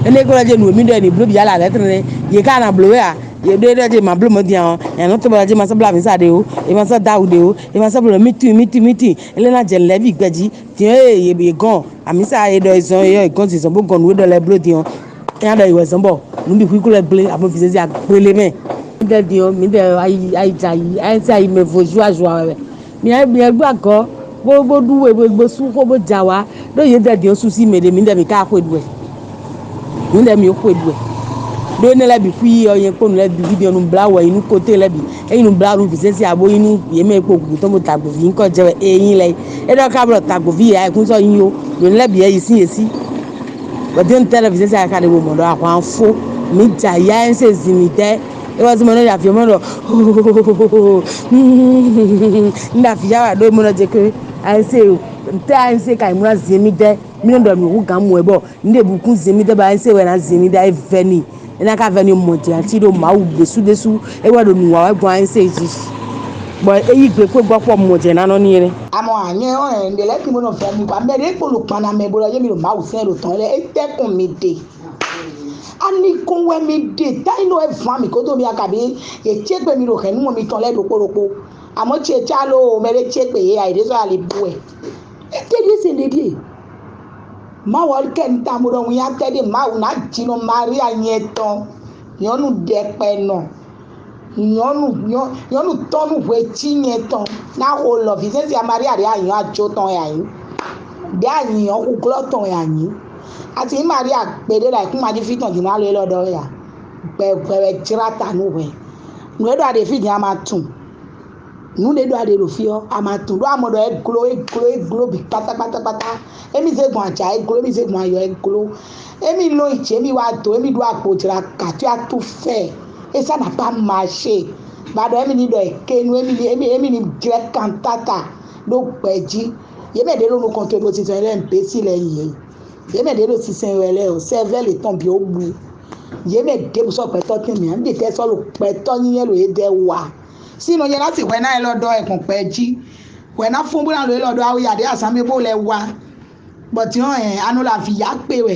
Énɛ́ ko lɔ jɛ nǔ e mì ɖɔ è nǐ bló bǐ ala lɛ́ tlɛnɛ yě ká ná bló wɛ a? Yě ɖo é ɖɔ jɛ ma bló mɔ din ɔ́, yě nɔ tó bɔ jɛ ma sɔ́ bló amǐsa ɖe o, è ma sɔ́ dó awu ɖe o, è ma sɔ́ bló mítú mítú mítú. É lɛ́ ná jɛ nǔ lɛ́ɛ bǐ gbɛ jí. Din ée yě yě gɔn amǐsa e ɖɔ è zɔn é ɔ́, è gɔn zǐnzɔn bó gɔn nǔ e ɖɔ lɛ́ɛ bló din ɔ́, é ná ɖɔ è wɛ zɔn bɔ nǔ bǐ xwíxwí lɛ́ɛ gblé abɔ vǐzɛ́zɛ́ agbélé mɛ. Mǐdɛɛ din ɔ́, mǐdɛɛ ayi ayi jɛ ayi ayi sɛ ayi mɛ vo joie joie wɛ. Mǐ mǐ gbɔ agɔ bó bó ɖú we bó sú xó bó jɛ awǎ ɖó yě dɛ din ɔ́ susu mɛ ɖě mǐdɛɛ mǐ ka xwe ɖu wɛ. Mǐdɛɛ mǐ xwe ɖu wɛ. Ɖó énɛ́ lɛ́ɛ bǐ xwí ɔ́ nyɛ kpó nǔ lɛ́ɛ bǐ hwídɛ́ nǔbláwǔ wɛ nyí nú koté lɛ́ɛ bǐ. Ényí nǔbláwǔ nú vǐzɛ́nzɛ́n abo nyí nú yě mɛ e kpo gǔdo tɔn bó da gbǒví nyǐkɔ jɛ wɛ é nyí lɛ́ɛ. É ɖɔ ká blɔ tagboví yě ayɛkúnsɔ nyí ó, ɖo nǔ lɛ́ɛ bǐ wɛ yi sín yě sí. Bɔ dé ntɛ́ lɔ vǐzɛ́nzɛ́n aka ɖe wo mɔ ɖɔ ahwan fó, mǐ jɛ ayá ɛ se zin mǐ dɛ́. É wá zɔ́n mɔ nɔ yi avǐ ɔ́ mɔ ɖɔ un ɖo avǐ ya wɛ ɖó mɔ nɔ jɛ kpé ayɛsé o. Ntɛ́ ayɛsé ka yi mɔ ná zin mì dɛ́, mì nɔ ɖɔ nǔ hú gǎn mɔ ɛ bɔ un ɖe bǔ kún zin mì dɛ́ bɔ ayɛsé wɛ ná zin mì dɛ́ é vɛ n'i. É ná ka vɛ n'i mɔ jɛ ati ɖo Mawu ɖésú ɖésú é wɛ ɖo nǔ wa wɛ gbɔn ayɛsé jí. Bɔ é yí gbe kpé gbɔ kpɔ mɔ jɛ ná nɔ n'i é nɛ́. Àmọ́ àyẹn ɔ́ ẹ̀ ń ɖe lẹ́kùn mọ́nà fẹ́ mi wá mẹ́rẹ́ kpolo kpanna mɛ bó lọ yé mi ɖo Mawu sɛn ɖo tɔn lɛ é tɛkùn mi ɖe. Ani kún wɛ mi ɖe táyínú ɛ fún mi kótó mi akabi yě tségbé mi ɖo hɛ̌nnu mi tɔn lɛ ɖokpó ɖokpó. Amɔ̌ ce cá ló o, mɛ ɖé ce kpe yě a, yě ɖésú ali bú wɛ. Étɛ́ ɖíe se ɖe ɖíe? Mawu ɔ́ kɛ nu tambo ɖɔ winnyá tɛ́ ɖe Mawu ná jinɔ Maria nyɛ tɔn, nyɔ̌nu ɖɛkpɛnɔ, nyɔ̌nu nyɔ̌nu tɔn nú hwecí nyɛ tɔn ná xo lɔ vǐ sɛ́nsɛ́n Maria ɖě anyɔ ajo tɔn wɛ a nyǐ, ɖě anyɔ xuglɔ́ tɔn wɛ a nyǐ. A si nyí Maria gbeɖé ɖo ayǐkúngban jí fí tɔn din ná lo élɔ́ ɖɔ wɛ a? Gbɛgbɛ wɛ jlá ta nú hwɛ. Nǔ e ɖɔ a ɖe fí din a ma tunwun. Nǔ ɖé ɖɔ a ɖe ɖo fí ɔ́, a ma tunwun ɖó a mɔ ɖɔ é gló, é gló, é gló bǐ kpátákpátákpátá. Émí zé gbɔn aja é gló, émí zé gbɔn ayɔ é gló. Émí lɔn yi jǐ, émí wá do, émí ɖó agbojla gǎtú atú fɛ. É sá nǎ pá maṣé. Ba ɖɔ émí ní ɖɔ é ké nú émí ní émí émí ní jlɛ́ kantáta ɖó gbɛ jí. Yě mɛ ɖě ɖo nukɔn towe ɖo sinsɛn lɛ́ɛ běsi lɛ́ɛ yě. Yě mɛ ɖě ɖo sinsɛn wɛ lɛ́ɛ o, sɛvɛ́ lě tɔn bǐ ó bú. Yě mɛ ɖěbǔ sɔ́ gbɛtɔ́ tɛn mǐ ǎ, mǐ ɖe tɛ́ sɔ́ ɖo gbɛtɔ́ nyínyɛ́ ɖo yě ɖɛ́ wa. Sínɔ nyɛ ná sixú ná élɔ́ ɖɔ wɛ gbɔn gbɛ jí. Hwɛ ná fún bó ná lo élɔ́ ɖɔ awu ya ɖě azǎn mɛ bó lɛ́ wá. Bɔ din ɔ́, ɛn, a nɔ ɖo avǐ ya kpe wɛ,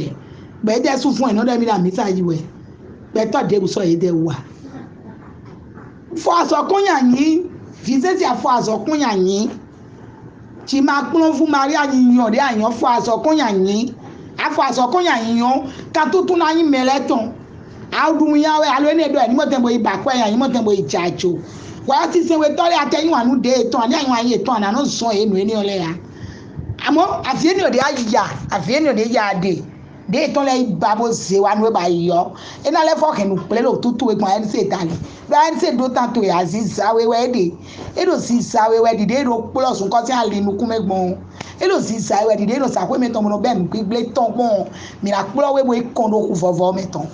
bɔ é ɖɛ́ sú fún ɛnɔ́ ɖɔ émí ɖo amǐsa yi wɛ, gbɛtɔ́ ɖěbǔ sɔ́ yě ɖɛ wú ǎ. Fɔ azɔ̌ kɔn nyi anyǐ, vǐ sɛ́nsɛ́n afɔ azɔ̌ kɔn nyi anyǐ. Jǐ ma kplɔ́n fún Maria nyi nyɔ ɖě anyɔ́ fɔ azɔ̌ kɔn nyi anyǐ. Afɔ azɔ̌ kɔn nyi anyǐ ɔ́, kan tútú ná nyí mɛ lɛ́ɛ tɔn. Awuɖunya wɛ alo énɛ́ ɖɔ ɛ ní mɔtɛn bo yi ba akwɛ́ nya, ní mɔtɛn bo yi jɛ ajo. Hwɛ ɔ́, sinsɛnwétɔ́ lɛ́ɛ a tɛ yí wǎn nú ɖě yětɔn, a ní anyɔ anyi yětɔn, a nǎ nɔ zɔn yě nǔ énɛ́ ɔ́ lɛ́ɛ ǎ. Amɔ̌ avǐ énɛ́ ɔ́ ɖě a ya, avǐ énɛ́ ɔ́ ɖě ya ɖe, ɖě yětɔn lɛ́ɛ yi ba bó zé wá nú é ba yi ɔ́, é ná lɛ́ fɔ hɛn nǔkplé ɖo tútú e gbɔn A N C dali. Ɖó A N C ɖó tán towe ǎ, ziza we wɛ é ɖe. É ɖo ziza we wɛ ɖiɖe e ɖo kplɔ́ zunkɔ́ sín ali nukún mɛ gbɔn ɔ́. É ɖo ziza we wɛ ɖiɖe e ɖo zǎxwé mɛ tɔn bó nɔ bɛ́ nǔgbígblé tɔn gbɔn ɔ́, mǐ ná kplɔ́ we bó yi kɔn ɖo xu vɔvɔ mɛ tɔn.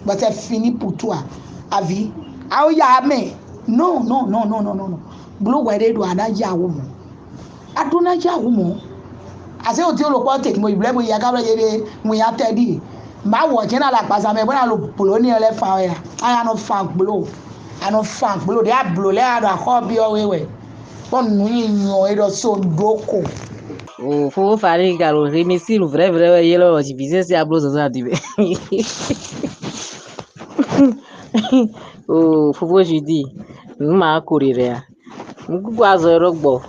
Bɔ tɛ fini putu a avi awo ya mɛ. Non, non, non, non, non, non, non. Bló hwɛ ɖé ɖo a ná ya wo mɔ. A ɖó ná ya wo mɔ. Azé o tí o lò kpɔ́ tètè mo yi blɛ́ mo yi aká blɛ́ yé ɖé mo ya tɛ ɖi. Má wɔ jẹ́ ná la agbaza mɛ bó ná lo bló ní ɔ́ lɛ́ fan wɛ a? A ya nɔ fan gblo. A nɔ fan gblo ɖé a bló lɛ́ a ɖo axɔ́ byɔ́ we wɛ. Kpɔ́n nǔ nyi nyɔ e ɖɔ so ɖó ko. O fofo Fari ka lo hemi si nu vrɛvrɛ wɛ yé lɔ zi bizɛsi a bló zɔzɔ a di bɛ. O fofo Judi, nu ma ko ɖe ɖe a? Nu kuku azɔ yɔrɔ gbɔ.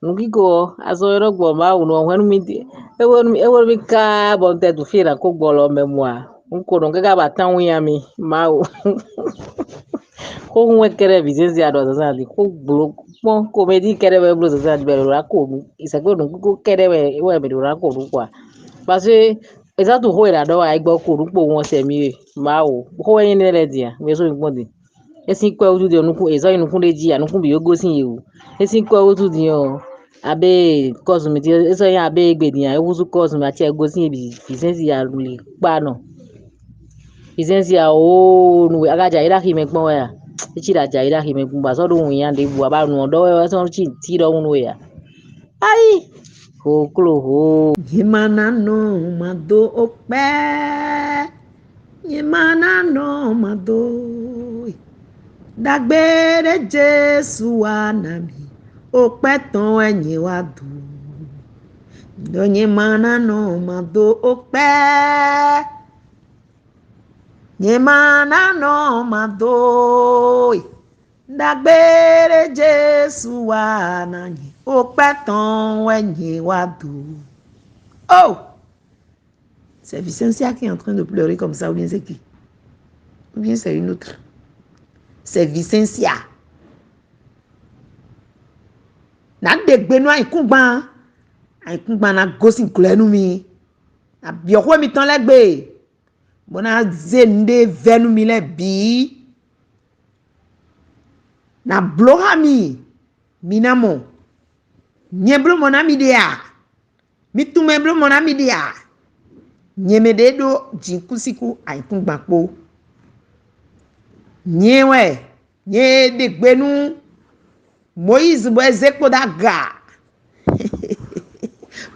Nukiko ɔ́, azɔn e ɖɔ gbɔ Mawu nɔ hwɛ́n nú mì ɖi. É hwenu mì ká bɔ un tɛ ɖu fí e nǎ kó gbɔ lɔ mɛ mɔ a? Un ko nɔ káká ba tán wínnyá mì. Mawu. Xó hun wɛ kɛ́ɖɛ́ vǐ zézé a ɖɔ zǎnzǎn din. Xó gblo kpɔ́n komɛdí kɛ́ɖɛ́ wɛ bló zǎnzǎn din bɔ è ɖǒ ná ko nǔ. Sɛkpé nǔkúkú kɛ́ɖɛ́ wɛ wɛ mǐ ɖǒ ná ko nǔ kpɔ́ a? Parce que ezɔ́tu xó e ɖǎ ɖɔ wɛ a yi gbɔ ko nǔ kpowun ɔ́ sɛ mì e. Mawu. Xó wɛ nyí énɛ́ lɛ́ɛ din a? Mi sɔ́ mi kpɔ́n din. É sín kwɛ́ wútu din ɔ́, nukún è zɔ́ nyi nukún ɖé jí ǎ, nukún bǐ yó gosín yě wú. É sín kwɛ́ wútu din ɔ́, abé kɔ́zun mì din, é sɔ́ nyí abé égbé din ǎ, é húzú kɔ́zun mì acɛ gosín yě bǐ vǐsɛ́nsi ya li kpá nɔ. Vǐsɛ́nsi ya oo, nú a ka jɛ ayǐ ɖo axi mɛ kpɔ́n wɛ a? É cí ɖo a jɛ ayǐ ɖo axi mɛ kpɔ́n bɔ a sɔ́ ɖó wǐnnya ɖěbǔ a ba nu ɔ́ ɖɔ wɛ wɛ sɔ́ cí tí ɖɔhun nú we a? Ayi! Hǒkló hǒ! Nyɛ ma ná nɔ ma dó ó kpɛ́. Nyɛ ma ná nɔ ma dó. Ɖagbe ɖé Jesu wa na mì, ó kpɛ́ tɔn wɛ nyɛ wá dó. Ɖɔ nyɛ ma ná nɔ ma dó ó kpɛ́. Nyɛ ma ná nɔ ma dó. Ɖagbe ɖé Jesu wa na nyɛ, ó kpɛ́ tɔn wɛ nyɛ wá dó. Oh! C'est Vicencia qui est en train de pleurer comme ça, ou bien c'est qui? Ou bien c'est une autre? C'est Vicencia. Nǎ ɖe gbe nú ayǐkúngban, ayǐkúngban ná gosín glɔ̌ nú mi. Nǎ byɔ́ xwé mitɔn lɛ́ɛ gbe, bó ná zé nǔɖé vɛ́ nú mi lɛ́ɛ bǐ. Nǎ bló xá mi, mi ná mɔ. Nyɛ bló mɔ̌ ná mi ɖe a? Mi tunwun mɛ bló mɔ̌ ná mi ɖe a? Nyɛ mɛ ɖě ɖó jǐnukúnsínkún ayǐkúngban kpó. Nyɛ wɛ, nyɛ e ɖe gbe nú Mɔyízi bɔ é zé kpódó aga,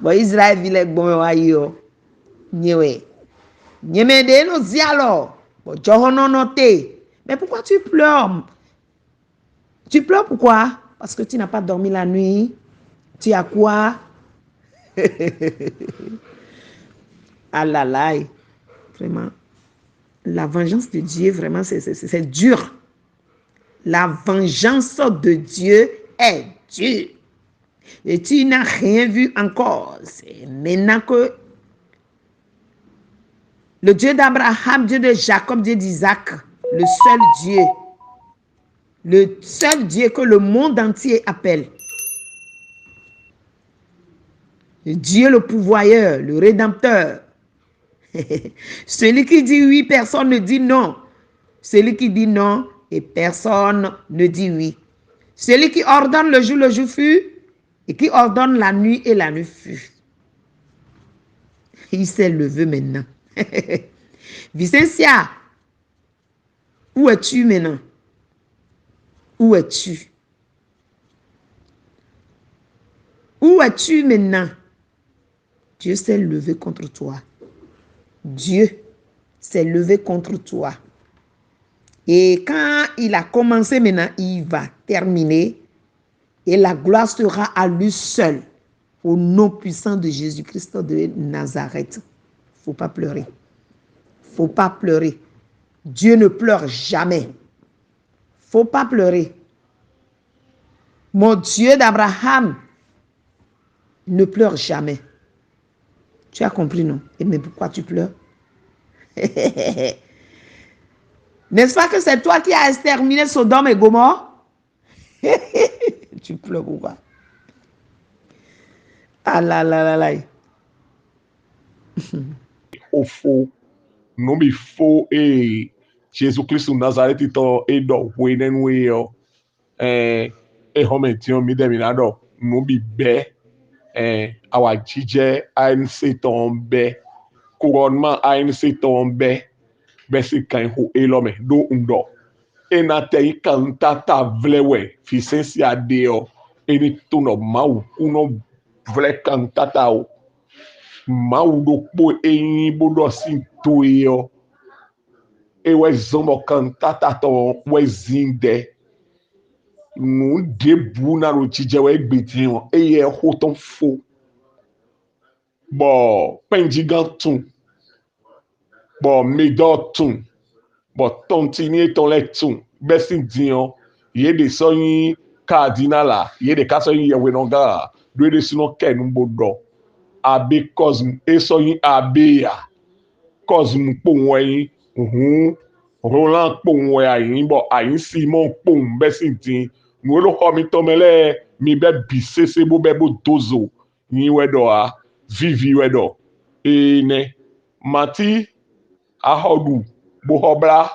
bɔ Izlayɛ́li ví lɛ́ɛ gbɔn mɛ wá yi ɔ́, nyɛ wɛ. Nyɛ mɛ ɖě nɔ zí alɔ, bɔ jɔhɔn nɔ nɔ te. Mais pourquoi tu pleures? Tu pleures pourquoi? Parce que tu n'as pas dormi la nuit. Tu as quoi? Ah là là, eh. Vraiment. La vengeance de Dieu, vraiment, c'est, c'est, c'est dur. La vengeance de Dieu est Dieu. Et tu n'as rien vu encore. C'est maintenant que le Dieu d'Abraham, Dieu de Jacob, Dieu d'Isaac, le seul Dieu, le seul Dieu que le monde entier appelle. Dieu le pourvoyeur, le rédempteur. Celui qui dit oui, personne ne dit non. Celui qui dit non, et personne ne dit oui. Celui qui ordonne le jour, le jour fut, et qui ordonne la nuit, et la nuit fut. Il s'est levé maintenant. Vicentia, où es-tu maintenant? Où es-tu? Où es-tu maintenant? Dieu s'est levé contre toi. Dieu s'est levé contre toi. Et quand il a commencé maintenant, il va terminer. Et la gloire sera à lui seul. Au nom puissant de Jésus-Christ de Nazareth. Faut pas pleurer. Faut pas pleurer. Dieu ne pleure jamais. Faut pas pleurer. Mon Dieu d'Abraham ne pleure jamais. Tu as compris, non? Et mais pourquoi tu pleures? N'est-ce pas que c'est toi qui as exterminé Sodome et Gomorrhe? Tu pleures pourquoi? Ah là là là là. Xó fó, nǔ bǐ fó e Jezu Klísu Nazalɛ́ti tɔn e ɖɔ hwenɛ́nu é ɔ́, é hɔn mɛ din ɔ́, midɛɛ mǐ ná ɖɔ nǔ bǐ bɛ́. Awǎjijɛ A N C tɔn ɔ́ bɛ́, kowɔnuma A N C tɔn ɔ́ bɛ́, bɛ́ sín kanxixo élɔ́ mɛ, ɖó un ɖɔ é ná tɛ nyí kantáta vlɛ́ wɛ Vǐsɛ́nsia ɖe ɔ́, é ní tunwun ɖɔ Mawu kún nɔ vlɛ́ kantáta ó. Mawu ɖokpó e nyí bó ɖɔ sín to é ɔ́, é wɛ zɔ́n bɔ kantáta tɔn wɛ zín dɛ. Nǔ ɖěbǔ ná ɖo jijɛ wɛ égbé din ɔ́, éyɛ́ xó tɔn fó, bɔ kpɛ́njígán tunwun, bɔ midɔ́ tunwun, bɔ tɔntiní étɔn lɛ́ɛ tunwun, bɛ́ sín din ɔ́, yě ɖě sɔ́ nyí kadinál ǎ, yě ɖě ka sɔ́ nyí yɛhwenɔ́gán ǎ, ɖó é ɖésúnɔ kɛ nu bó ɖɔ abé Kɔzmu, é sɔ́ nyí abé ǎ. Kɔzmu kpowun wɛ nyí, hǔn Rolán kpowun wɛ a nyǐ, bɔ a nyǐ Simɔ́ɔ kpowun bɛ́ sín din. Nǔ e ɖo xɔ mitɔn mɛ lɛ́ɛ, mi bɛ́ bǐ sésé bó bɛ́ bó dó zo. Nyi wɛ ɖɔ ǎ, víví wɛ ɖɔ. Ee nɛ́. Matí, a xɔ ɖu, bó xɔ blá.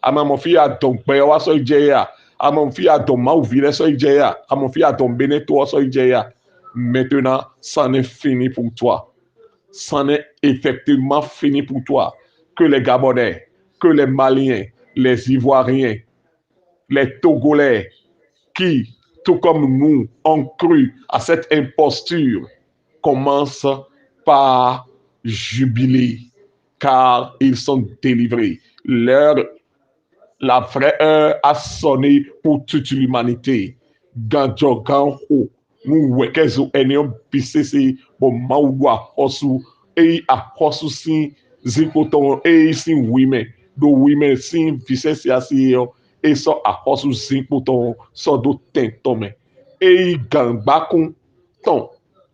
A ma mɔ fí e a dɔn gbɛ ɔ́ wá sɔ́ yi jɛ é a? A ma mɔ fí e a dɔn Mawu ví lɛ́ɛ sɔ́ yi jɛ é a? A mɔ fí e a dɔn Beneto ɔ́ sɔ́ yi jɛ é a? Maintenant, c'en est fini pour toi. C'en est effectivement fini pour toi. Que les Gabonais, que les Maliens, les Ivoiriens, les Togolais, qui, tout comme nous, ont cru à cette imposture, commencent par jubiler, car ils sont délivrés. Leur, la vraie heure a sonné pour toute l'humanité. Ganjɔ gan xo nú wɛ̌kɛ́zo ɛnɛ ɔ́ bǐ sésé, bɔ Mawu ɖo axɔ́sú e nyí axɔ́sú sín zinkpo tɔn e nyí sín wi mɛ, ɖo wi mɛ sín vǐ sɛ́n siasí é ɔ́, é sɔ́ axɔ́sú zinkpo tɔn sɔ́ dó tɛn tɔn mɛ. É nyí gǎngbákún tɔn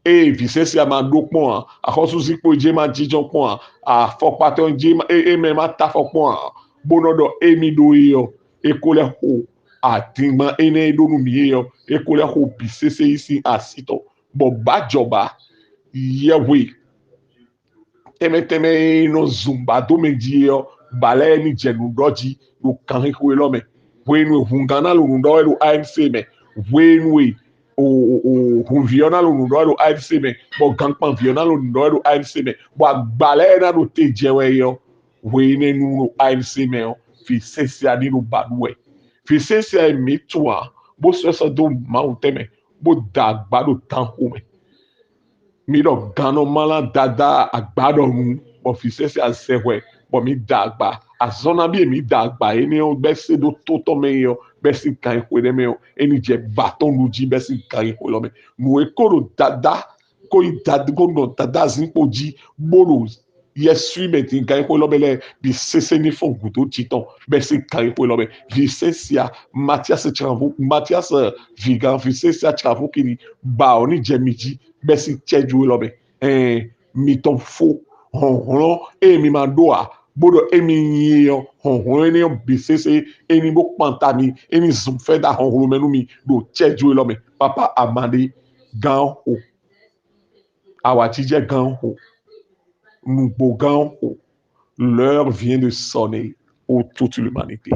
ée vǐ sɛ́n sia ma ɖó kpɔ́n ǎ, axɔ́súzinkpo jí ma jínjɔ́n kpɔ́n ǎ, afɔkpa tɔn jí é mɛ ma ta afɔ kpɔ́n ǎ, bó nɔ́ ɖɔ émí ɖó é ɔ́, é ko lɛ́ xo adingban énɛ́ e ɖó nú mǐ é ɔ́, é ko lɛ́ xo bǐ sésé yí sín así tɔn, bɔ bǎ jɔbǎ yɛhwe tɛnmɛ tɛnmɛ e nɔ zun bǎ dó mɛ jí é ɔ́, bǎ lɛ́ɛ ní jɛ nǔ ɖɔ jí ɖo ganxixo élɔ́ mɛ. Hwenu e hǔngán ná ɖo nǔ ɖɔ wɛ ɖo A N C mɛ, hwenu e hunví ɔ́ ná ɖo nǔ ɖɔ wɛ ɖo A N C mɛ, bɔ gankpanví ɔ́ ná ɖo nǔ ɖɔ wɛ ɖo A N C mɛ, bɔ agba lɛ́ɛ ná ɖo te jɛ wɛ é ɔ́, hwe énɛ́ nu ɖo A N C mɛ ɔ́, vǐ sɛ́n sia ní ɖo ba ɖu wɛ. Vǐ sɛ́n sia e mǐ tunwun ǎ, bó sɔ́ ɛ sɔ́ dó Mawu tɛn mɛ, bó da agba ɖo danxo mɛ. Mi ɖɔ gannɔmala dadá agba ɖɔhun, bɔ vǐ sɛ́n sia zɛ hwɛ, bɔ mi da agba. Azɔn nabí e mi da agba énɛ́ ɔ́ bɛ́ se ɖó tó tɔn mɛ é ɔ́, bɛ́ sín ganxixo énɛ́ mɛ ɔ́, é ní jɛ ba tɔn nu jí bɛ́ sín ganxixo élɔ́ mɛ. Nǔ e ko ɖo dadá ko nyí dadá ko nɔ dadá zinkpo jí, bó ɖo Yɛswí mɛ din gan xwe lɔ bɛ lɛ bi sese ní fɔn gǔdo jitɔn bɛ si gan xwe lɔ bɛ. Visesia, Matias Tsanvu, Matias Vigan, Visesia Tsanvu kiri ba ɔ ní jɛ mi jí bɛ si cɛju lɔ bɛ. Ɛn mitɔn fo hɔnhlɔn e mi ma ɖó a bó ɖɔ émi nyi é ɔ́, hɔnhlɔn énɛ́ ɔ́ bǐ sésé é ní bó kpanta mi, é ní zun fɛ́ dó ahɔnhlɔn mɛ nú mi ɖo cɛ́jú élɔ́ mɛ. Papa amaɖé gán xo, awǎjijɛ gán xo, nǔgbó gán xo, l'heure vient de sonner pour toute l'humanité.